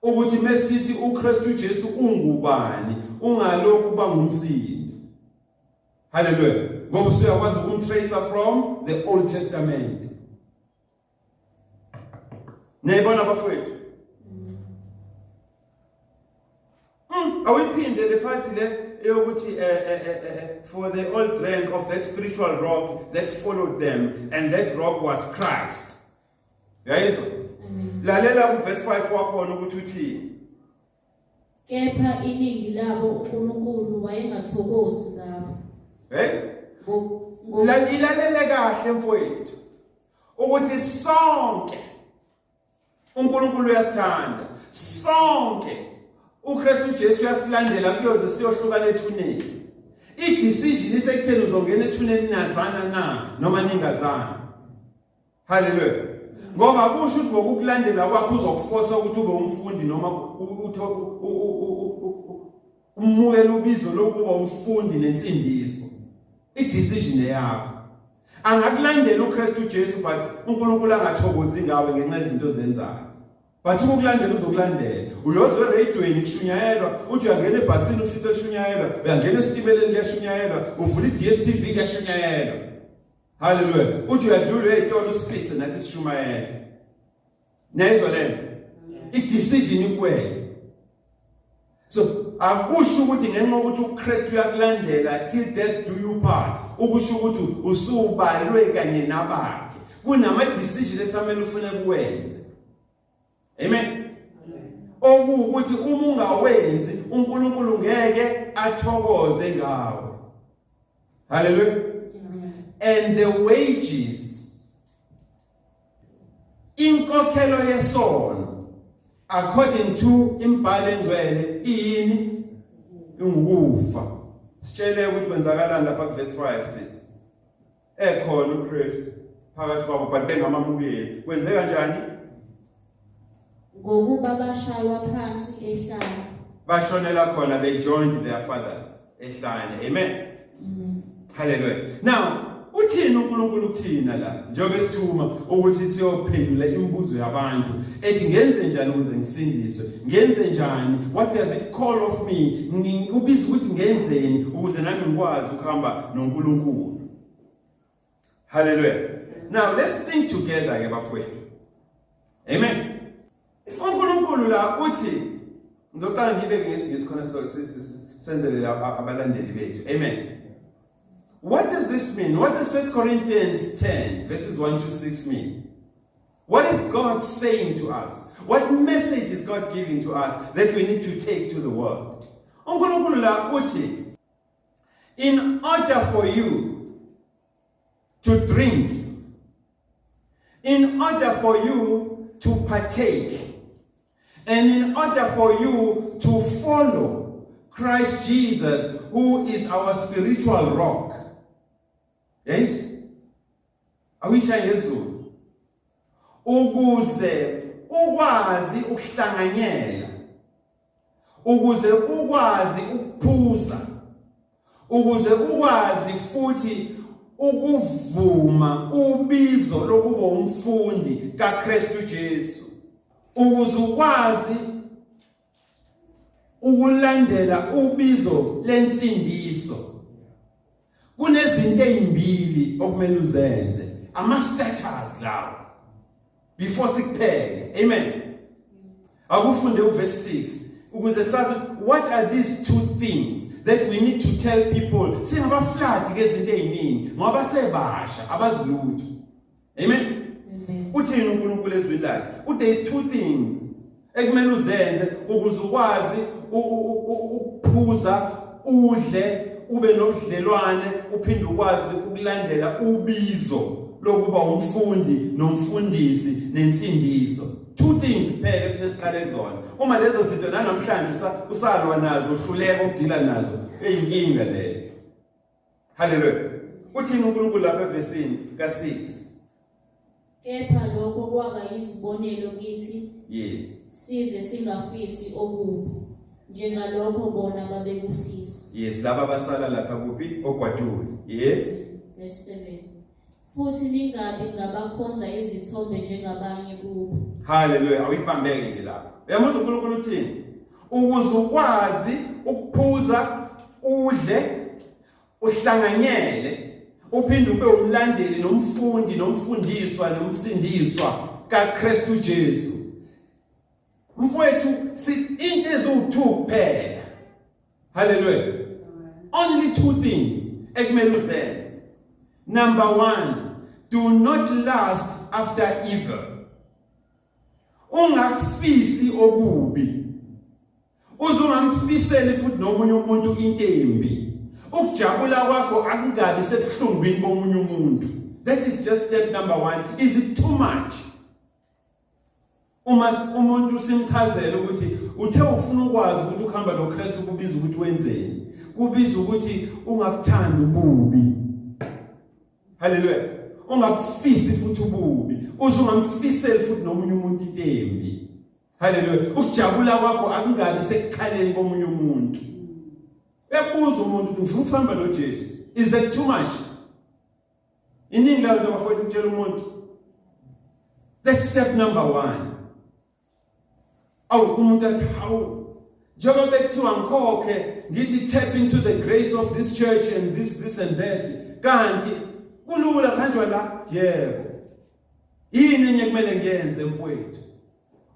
[SPEAKER 1] ukuthi mesithi uKristu Jesu ungubani ungalokhu uba ngumsindo. Haleluya. Ngoba usuyakwazi ukumtracer from the Old Testament. Niyayibona bafowethu? Awuyiphinde le part le eyokuthi for they all drank of that spiritual rock that followed them and that rock was Christ. Uyayizwa? Lalela ku verse 5 wakhona ukuthi uthini.
[SPEAKER 3] Kepha iningi labo uNkulunkulu wayengathokozi ngabo.
[SPEAKER 1] Hey? Ilalele kahle mfowethu ukuthi sonke uNkulunkulu uyasithanda. Sonke uKristu Jesu uyasilandela kuyoze siyohlukana ethuneni. I-decision isekutheni uzongena ethuneni nazana na noma ningazana. Haleluya. Ngoba kusho ukuthi ngokukulandela kwakho uzokufosa ukuthi ube umfundi noma umukele ubizo lokuba umfundi nensindiso. I-decision eyakho. Angakulandela uKristu Jesu, but uNkulunkulu angathokozi ngawe ngenxa yezinto ozenzayo. But ukukulandela uzokulandela. Uyozwa eradweni kushunyayelwa, uthi uyangena ebhasini ufice kushunyayelwa, uyangena esitimeleni kuyashunyayelwa, uvula i-DStv kuyashunyayelwa. Haleluya. Uthi uyadlula eyitolo usifice nathi sishumayela. Niyayizwa lento? I-decision ikuwena. So akusho ukuthi ngenxa yokuthi uKristu uyakulandela till death do you part, ukusho ukuthi usubalwe kanye nabakhe. Kunama decision esamele ufune kuwenze. Amen. Okuwukuthi uma ungawenzi uNkulunkulu ngeke athokoze ngawe. Hallelujah. And the wages, inkokhelo yesono, according to imbhalo engcwele, iyini? Ingukufa. Sitshele ukuthi kwenzakalani lapha ku verse 5, sis. Ekhona uKristu phakathi kwabo, but bengamamukeli, kwenzeka kanjani?
[SPEAKER 3] Ngokuba bashaywa phansi ehlane.
[SPEAKER 1] Bashonela khona. They joined their fathers ehlane. Amen.
[SPEAKER 3] Amen.
[SPEAKER 1] Hallelujah. Now uthini uNkulunkulu kuthina la njengoba esithuma ukuthi siyophendula imibuzo yabantu ethi, "Ngenze njani ukuze ngisindiswe? Ngenze njani? What does it call of me? Kubiza ukuthi ngenzeni ukuze nami ngikwazi ukuhamba noNkulunkulu?" Hallelujah. Now let's think together ke, bafowethu. Amen. UNkulunkulu la uthi, ngizoqala ngibeke ngesiNgisi khona so senzele abalandeli bethu. Amen. What does this mean? What does 1 Corinthians 10 verses 1 to 6 mean? What is God saying to us? What message is God giving to us that we need to take to the world? UNkulunkulu la uthi, in order for you to drink, in order for you to partake, and in order for you to follow Christ Jesus, who is our spiritual rock. Yes? Awisha ngesiZulu. Ukuze ukwazi ukuhlanganyela, ukuze ukwazi ukuphuza, ukuze ukwazi futhi ukuvuma ubizo lokuba umfundi kaKristu Jesu, ukuze ukwazi ukulandela ubizo lensindiso, kunezinto ezimbili okumele uzenze, ama starters lawo, before sikuphele. Amen. Akufunde uverse 6 ukuze sazi what are these two things that we need to tell people. Singabaflood ngezinto eziningi ngoba sebasha, abazilutho. Amen.
[SPEAKER 3] Amen.
[SPEAKER 1] Uthini uNkulunkulu ezwini lakhe? Uthi there is two things ekumele uzenze ukuze ukwazi ukuphuza, udle, ube nobudlelwane, uphinde ukwazi ukulandela ubizo lokuba umfundi nomfundisi nensindiso. Two things kuphela ekufanele siqale kuzona. Uma lezo zinto nanamhlanje usalwa nazo, uhluleka ukudila nazo, eyinkinga leyo. Haleluya. Uthini uNkulunkulu lapha evesini ka6?
[SPEAKER 3] Kepha lokho kwaba yizibonelo kithi, size singafisi okubi njengalokho bona babekufisa.
[SPEAKER 1] Yes, laba basala lapha kuphi? Ogwadule. Yes.
[SPEAKER 3] Verse 7. Futhi ningabi ngabakhonza izithombe njengabanye kubo.
[SPEAKER 1] Haleluya. Awuyibambeke nje lapho. Uyamuzwa uNkulunkulu uthini? Ukuze ukwazi ukuphuza, udle, uhlanganyele, uphinde ube umlandeli nomfundi nomfundiswa nomsindiswa kaKristu Jesu. Mfowethu, si into eziwu2 kuphela. Haleluya. Only two things ekumele uzenze. Number 1, do not lust after evil. Ungakufisi okubi. Uzungamfiseli futhi nomunye umuntu into embi. Ukujabula kwakho akungabi sebuhlungwini bomunye umuntu. That is just step number 1. Is it too much? Uma umuntu simchazela ukuthi uthe ufuna ukwazi ukuthi ukuhamba noKristu kubiza ukuthi wenzeni. Kubiza ukuthi ungakuthandi ububi. Haleluya. Ungakufisi futhi ububi, uze ungamfiseli futhi nomunye umuntu into embi. Haleluya. Ukujabula kwakho akungabi sekukhaleni komunye umuntu. Ebuza umuntu ukuthi ngifuna ukuhamba noJesu. Is that too much? Iningi labantu abafowethu ukutshela umuntu. That's step number 1. Awu umuntu athi hawu njengoba bekuthiwa ngikhokhe ngithi tap into the grace of this church and this this and that kanti kulula kanjwa la yebo yini enye kumele ngiyenze mfowethu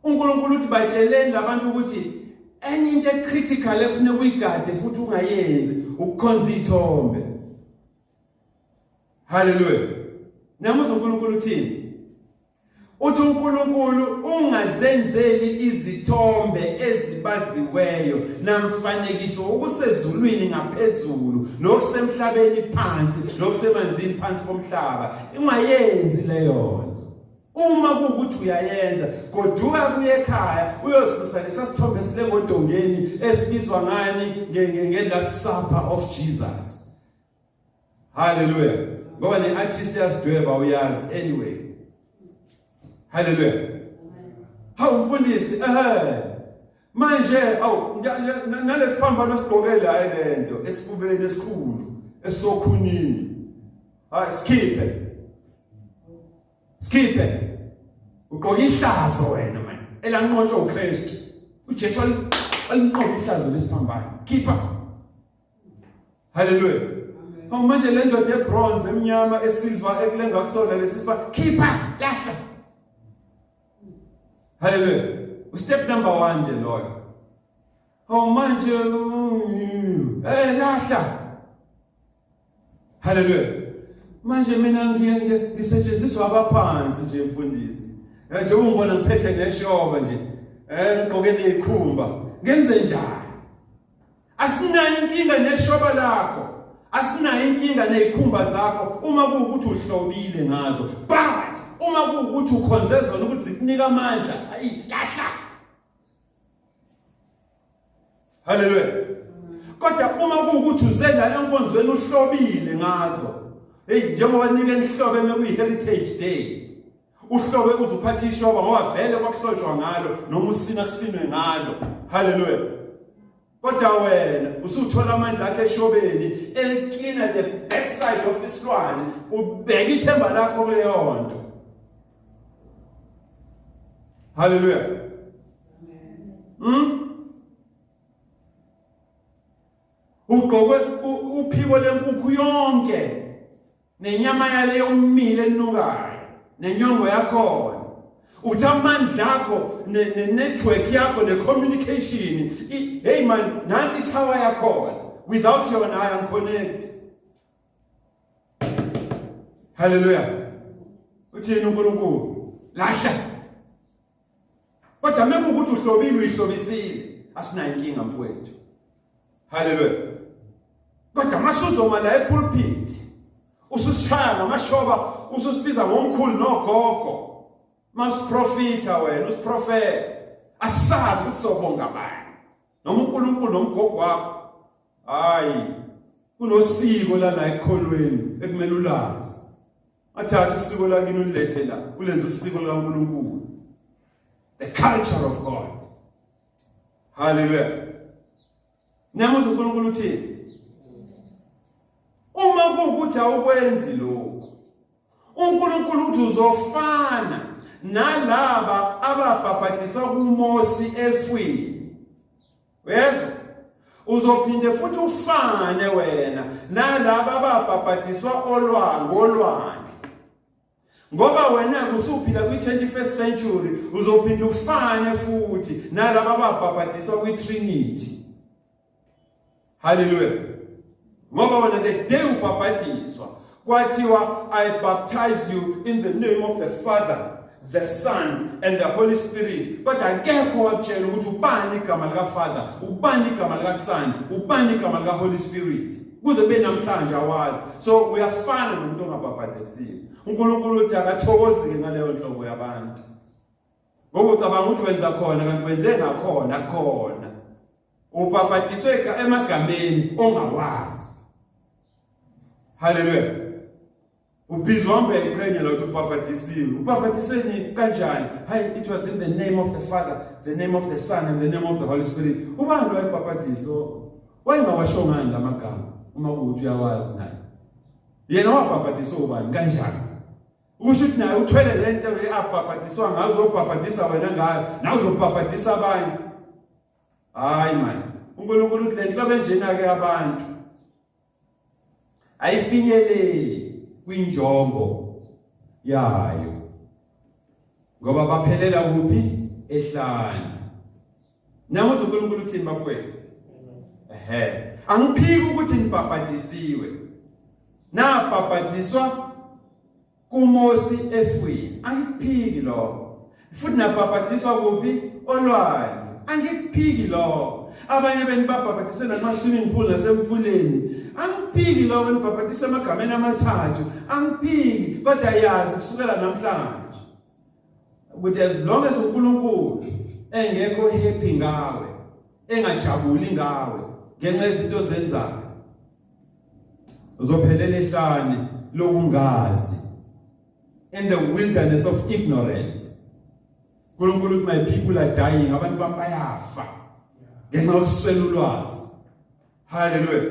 [SPEAKER 1] uNkulunkulu uthi batsheleni labantu ukuthi enye into ecritical ekufuneka uyigade futhi ungayenzi ukukhonza ithombe. Haleluya. Namuzwa uNkulunkulu uthini? Uthi uNkulunkulu ungazenzeli izithombe ezibaziweyo namfanekiso okusezulwini ngaphezulu nokusemhlabeni phansi nokusemanzini phansi komhlaba ungayenzi leyo nto. Uma kuwukuthi uyayenza goduka kuye ekhaya uyosusa lesa sithombe esilengodongeni esibizwa ngani nge-last supper of Jesus. Hallelujah. Ngoba ne-artist yasidweba uyazi anyway. Hallelujah. Hawu mfundisi ehe. Manje awu nalesiphambano esigqoke la lento esifubeni esikhulu esokhunini. Hayi sikhiphe. Sikhiphe. Ugqoka ihlazo wena manje elanqotshwa uKristu. uJesu alinqoba ihlazo lesiphambano. Khipha. Haleluya. Awu manje le ndoda ebronze emnyama esilver ekulenga kusona lesi siba khipha lahla. Haleluya. Step number 1 nje loyo. Awu manje eh lahla. Haleluya. Manje mina ngiye ngisetshenziswa abaphansi nje mfundisi. Eh njengoba ngibona ngiphethe neshoba nje. Eh ngigqoke nezikhumba. Ngenze njani? Asinayo inkinga neshoba lakho. Asinayo inkinga nezikhumba zakho uma kuwukuthi uhlobile ngazo. But uma kuwukuthi ukhonze zona ukuthi zikunika amandla, hayi lahla. Haleluya. Kodwa uma kuwukuthi uze la enkonzweni uhlobile ngazo. Hey njengoba nike nihlobe mekuyi Heritage Day. Uhlobe uze uphathe ishoba ngoba vele kwakuhlotshwa ngalo noma usina kusinwe ngalo. Haleluya. Kodwa wena usuthola amandla akhe eshobeni eliklina the backside of isilwane ubeka ithemba lakho kuleyo nto. Haleluya. Amen. Ugqokwe uphiko lenkukhu yonke nenyama yale yomile enukayo nenyongo yakhona uthi amandla akho ne-network yakho ne-communication hey man nansi ithawa yakhona without yona I am connect. Haleluya. Uthini uNkulunkulu? Lahla. Kodwa mekuwukuthi uhlobile uyihlobisile asinayo inkinga mfowethu. Haleluya. Kodwa masuzoma la epulpit ususishaya ngamashoba ususibiza ngomkhulu nogogo masiprofita wena usiprofetha asazi ukuthi sobonga bani noma uNkulunkulu nomgogo wakho. Hayi kunosiko lana ekholweni ekumele ulazi. Athathe usiko lakini ulethe la ulenze usiko likaNkulunkulu. The culture of God. Hallelujah. Niyamuzwa uNkulunkulu uthini? Uma kuwukuthi awukwenzi lokhu, uNkulunkulu uthi uzofana nalaba ababhabhadiswa kuMosi efwini. Uyezwa? Uzophinde futhi ufane wena nalaba ababhabhadiswa olwangolwandle. Ngoba wena usuphila kwi-21st century uzophinda ufane futhi nalaba ababhabhadiswa kwi-Trinity. Hallelujah. Ngoba wena the day ubhabhadiswa kwathiwa I baptize you in the name of the Father, the Son and the Holy Spirit. Kodwa akekho wakutshela ukuthi ubani igama lika Father, ubani igama lika Son, ubani igama lika Holy Spirit. Kuze kube namhlanje awazi. So uyafana nomuntu ongabhabhadisiwe. uNkulunkulu uthi akathokozile ngaleyo nhlobo yabantu. Ngoba ucabanga ukuthi wenza khona kanti wenze ngakhona khona. Ubhabhadiswe emagameni ongawazi. Haleluya. Ubhizi uhamba uyayiqhenya la ukuthi ubhabhadisiwe. Ubhabhadiswe ni kanjani? Hayi, it was in the name of the Father, the name of the Son and the name of the Holy Spirit. Ubani wayebhabhadisa? Wayengawasho ngani lamagama uma kuwukuthi uyawazi naye? Yena wabhabhadiswa ubani kanjani? Usho ukuthi naye uthwele le nto le abhabhadiswa ngayo, uzobhabhadisa wena ngayo, nawe uzobhabhadisa abanye. Hayi mani, uNkulunkulu uthi le nhlobo enjena-ke abantu ayifinyeleli kwinjongo yayo ngoba baphelela kuphi? Ehlane. Niyamuzwa uNkulunkulu uthini bafowethu? Ehhe, angiphiki ukuthi nibhabhadisiwe, nabhabhadiswa kuMosi efwini, angikuphiki lokho. Futhi nabhabhadiswa kuphi? Olwandle, angikuphiki lokho. Abanye benu babhabhadiswe nakuma-swimming pool nasemfuleni, angiphiki lokho. Nibhabhadiswe emagameni amathathu, angiphiki. Kodwa yazi kusukela namhlanje ukuthi as long as uNkulunkulu engekho happy ngawe, engajabuli ngawe ngenxa yezinto ozenzayo, uzophelela ehlane lokungazi, in the wilderness of ignorance. uNkulunkulu uthi, "My people are dying," abantu bami bayafa ngenxa yokuswela ulwazi. Haleluya.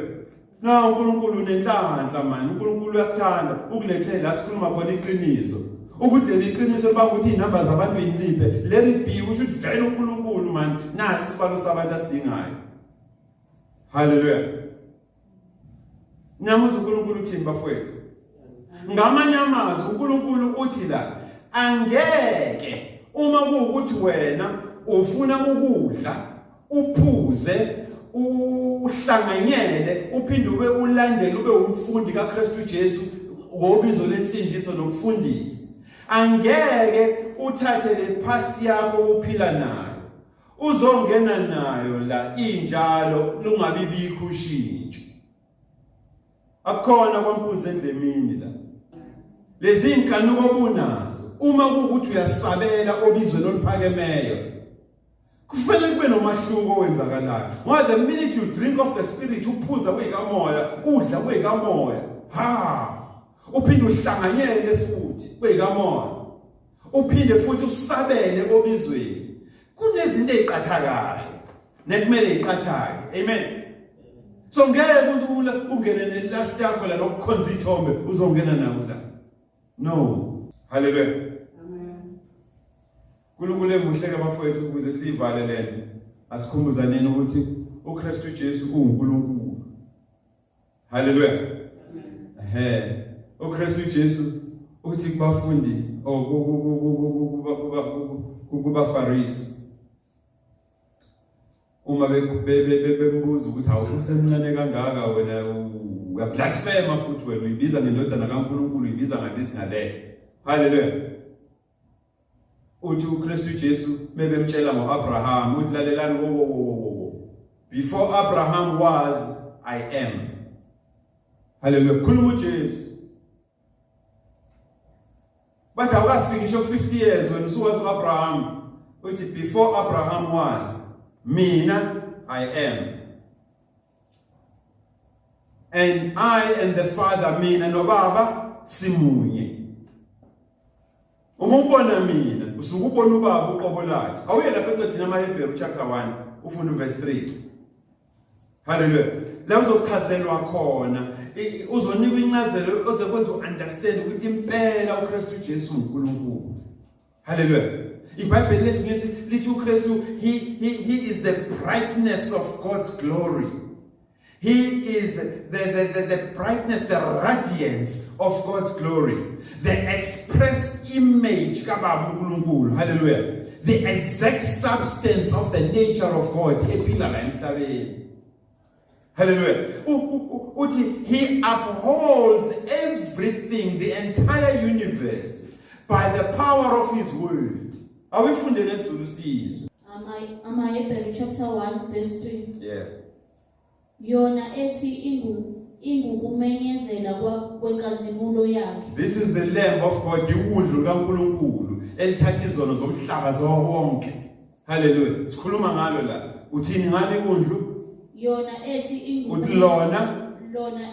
[SPEAKER 1] Na uNkulunkulu unenhlanhla mani, uNkulunkulu uyakuthanda ukulethela sikhuluma khona iqiniso. Ukuthi leli qiniso liba ukuthi inamba zabantu inciphe, let it be, usho ukuthi vele uNkulunkulu mani nasi isibalo sabantu asidingayo. Haleluya. Niyamuzwa uNkulunkulu uthini bafowethu? Ngamanye amazwi uNkulunkulu uthi la, angeke uma kuwukuthi wena ufuna ukudla, uphuze, uhlanganyele, uphinde ube ulandele, ube umfundi kaKristu Jesu ngobizo lensindiso nokufundisa, angeke uthathe le past yakho uphila nayo uzongena nayo la injalo, lungabi bikho ushintsho. Akukhona kwampunzi endlemini la. Lezi inkanuko obunazo, uma kuwukuthi uyasabela obizweni oluphakemeyo, kufanele kube nomahluko owenzakalayo, ngoba the minute you drink of the Spirit, uphuza kuyikamoya, udla kuyikamoya, ha, uphinde uhlanganyele futhi kuyikamoya, uphinde futhi usabele obizweni, kunezinto eziqathakayo nekumele iqathake. Amen. So ngeke uzula ungene ne-lust yakho la nokukhonza ithombe, uzongena nawo la. No. Haleluya. Amen. uNkulunkulu emuhle ke bafowethu, ukuze sivale lento, asikhumbuzaneni ukuthi uKristu Jesu uwuNkulunkulu. Haleluya. Ehe, uKristu Jesu uthi kubafundi oh kubafarisi uma bembuza ukuthi, "Hawu, usemncane kangaka wena, uyablasphema futhi wena uyibiza ngendodana kaNkulunkulu, uyibiza nga-this, nga-that." Haleluya. Uthi uKristu Jesu mebemtshela ngoAbraham, uthi, "Lalelani, wo wo wo wo wo, before Abraham was, I am." Haleluya. Khuluma uJesu. Bathi, "Awukafiki ngisho ku-50 years wena, usuwazi uAbraham?" Uthi, "Before Abraham was, mina I am, and I and the Father, mina noBaba simunye. Uma ubona mina, usuke ubona uBaba uqobo lakhe." Awuye lapha encwadini amaHebheru chapter 1, ufunda uverse 3. Haleluya. La uzochazelwa khona, uzonikwa incazelo ozokwenza uunderstand ukuthi impela uKristu Jesu uNkulunkulu. Haleluya. IBhayibheli lesiNgisi lithi uKristu he is the brightness of God's glory. He is the brightness, the radiance of God's glory, the express image kaBaba uNkulunkulu. Hallelujah. The exact substance of the nature of God ephila la emhlabeni. Hallelujah. Uthi he upholds everything, the entire universe, by the power of his word. Awuyifunde ngesiZulu sizwe.
[SPEAKER 3] AmaHebheru chapter 1 verse 3.
[SPEAKER 1] Yeah.
[SPEAKER 3] Yona ethi ingukumenyezela kwenkazimulo yakhe.
[SPEAKER 1] This is the Lamb of God, iwundlu kaNkulunkulu elithatha izono zomhlaba zonke. Hallelujah. Sikhuluma ngalo la. Uthini ngalo iwundlu?
[SPEAKER 3] Yona ethi
[SPEAKER 1] Uthi lona
[SPEAKER 3] lona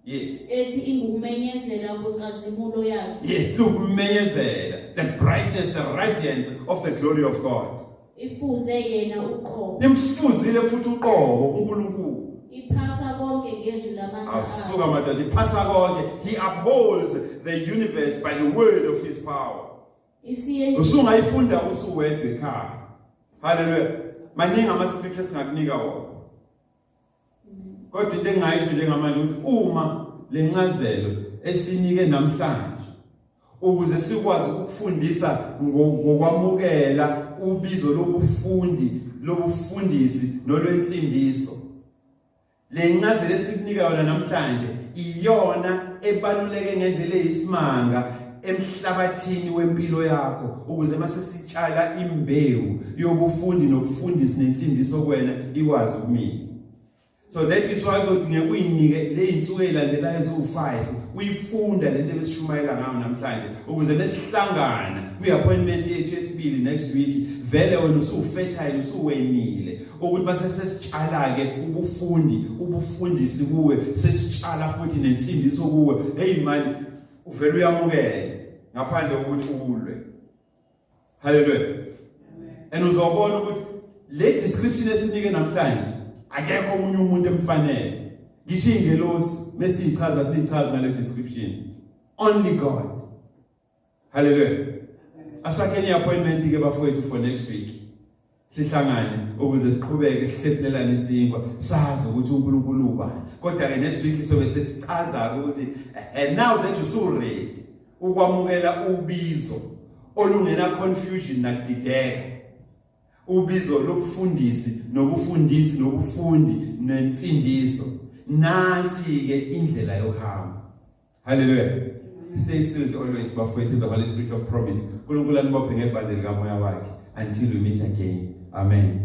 [SPEAKER 1] yes.
[SPEAKER 3] Ethi ingukumenyezela kwenkazimulo yakhe.
[SPEAKER 1] Yes, lukumenyezela the brightness, the radiance of the glory of God.
[SPEAKER 3] Ifuze yena uqobo.
[SPEAKER 1] Nimfuzile futhi uqobo uNkulunkulu.
[SPEAKER 3] Iphasa konke ngezwi lamandla akhe.
[SPEAKER 1] Awusuka madoda, iphasa konke. He upholds the universe by the word of his power.
[SPEAKER 3] Isiyenzile
[SPEAKER 1] Usungayifunda usuwedwa ekhaya. Hallelujah. Maningi ama scriptures singakunika wona. Kodwa into engingayisho njengamanje ukuthi uma lencazelo esinike namhlanje ukuze sikwazi ukufundisa ngokwamukela ubizo lobufundi lobufundisi nolwensindiso, le ncazelo esikunika yona namhlanje iyona ebaluleke ngendlela eyisimanga emhlabathini wempilo yakho, ukuze mase sitshala imbewu yobufundi nobufundisi nensindiso kuwena ikwazi ukumila. So that is why kuzodingeka uyinike ley'nsuku ey'landelayo eziwu-5 uyifunda le nto ebesishumayela ngayo namhlanje, ukuze mesihlangana kwi-appointment yethu yesibili next week vele wena usufertile, usuwenile ukuthi base sesitshala-ke ubufundi, ubufundisi kuwe, sesitshala futhi nensindiso kuwe. Hey man, uvele uyamukele ngaphandle kokuthi ulwe. Hallelujah. And uzobona ukuthi le description esinike namhlanje akekho omunye umuntu emfanele. Ngisho ingelosi mesiyichaza siyichaza ngale description. Only God. Hallelujah. Asakheni appointment ke bafowethu for next week. Sihlangane ukuze siqhubeke sihlephulelane isinkwa, sazi ukuthi uNkulunkulu ubani. Kodwa ke next week sobe sesichaza ukuthi and now that you so ready ukwamukela ubizo olungena confusion nakudideka, ubizo lobufundisi nobufundisi nobufundi nensindiso, nansi ke indlela yokuhamba. Hallelujah. Stay sealed always bafowethu, the Holy Spirit of promise. uNkulunkulu anibophe ngebhande likamoya wakhe until we meet again. Amen.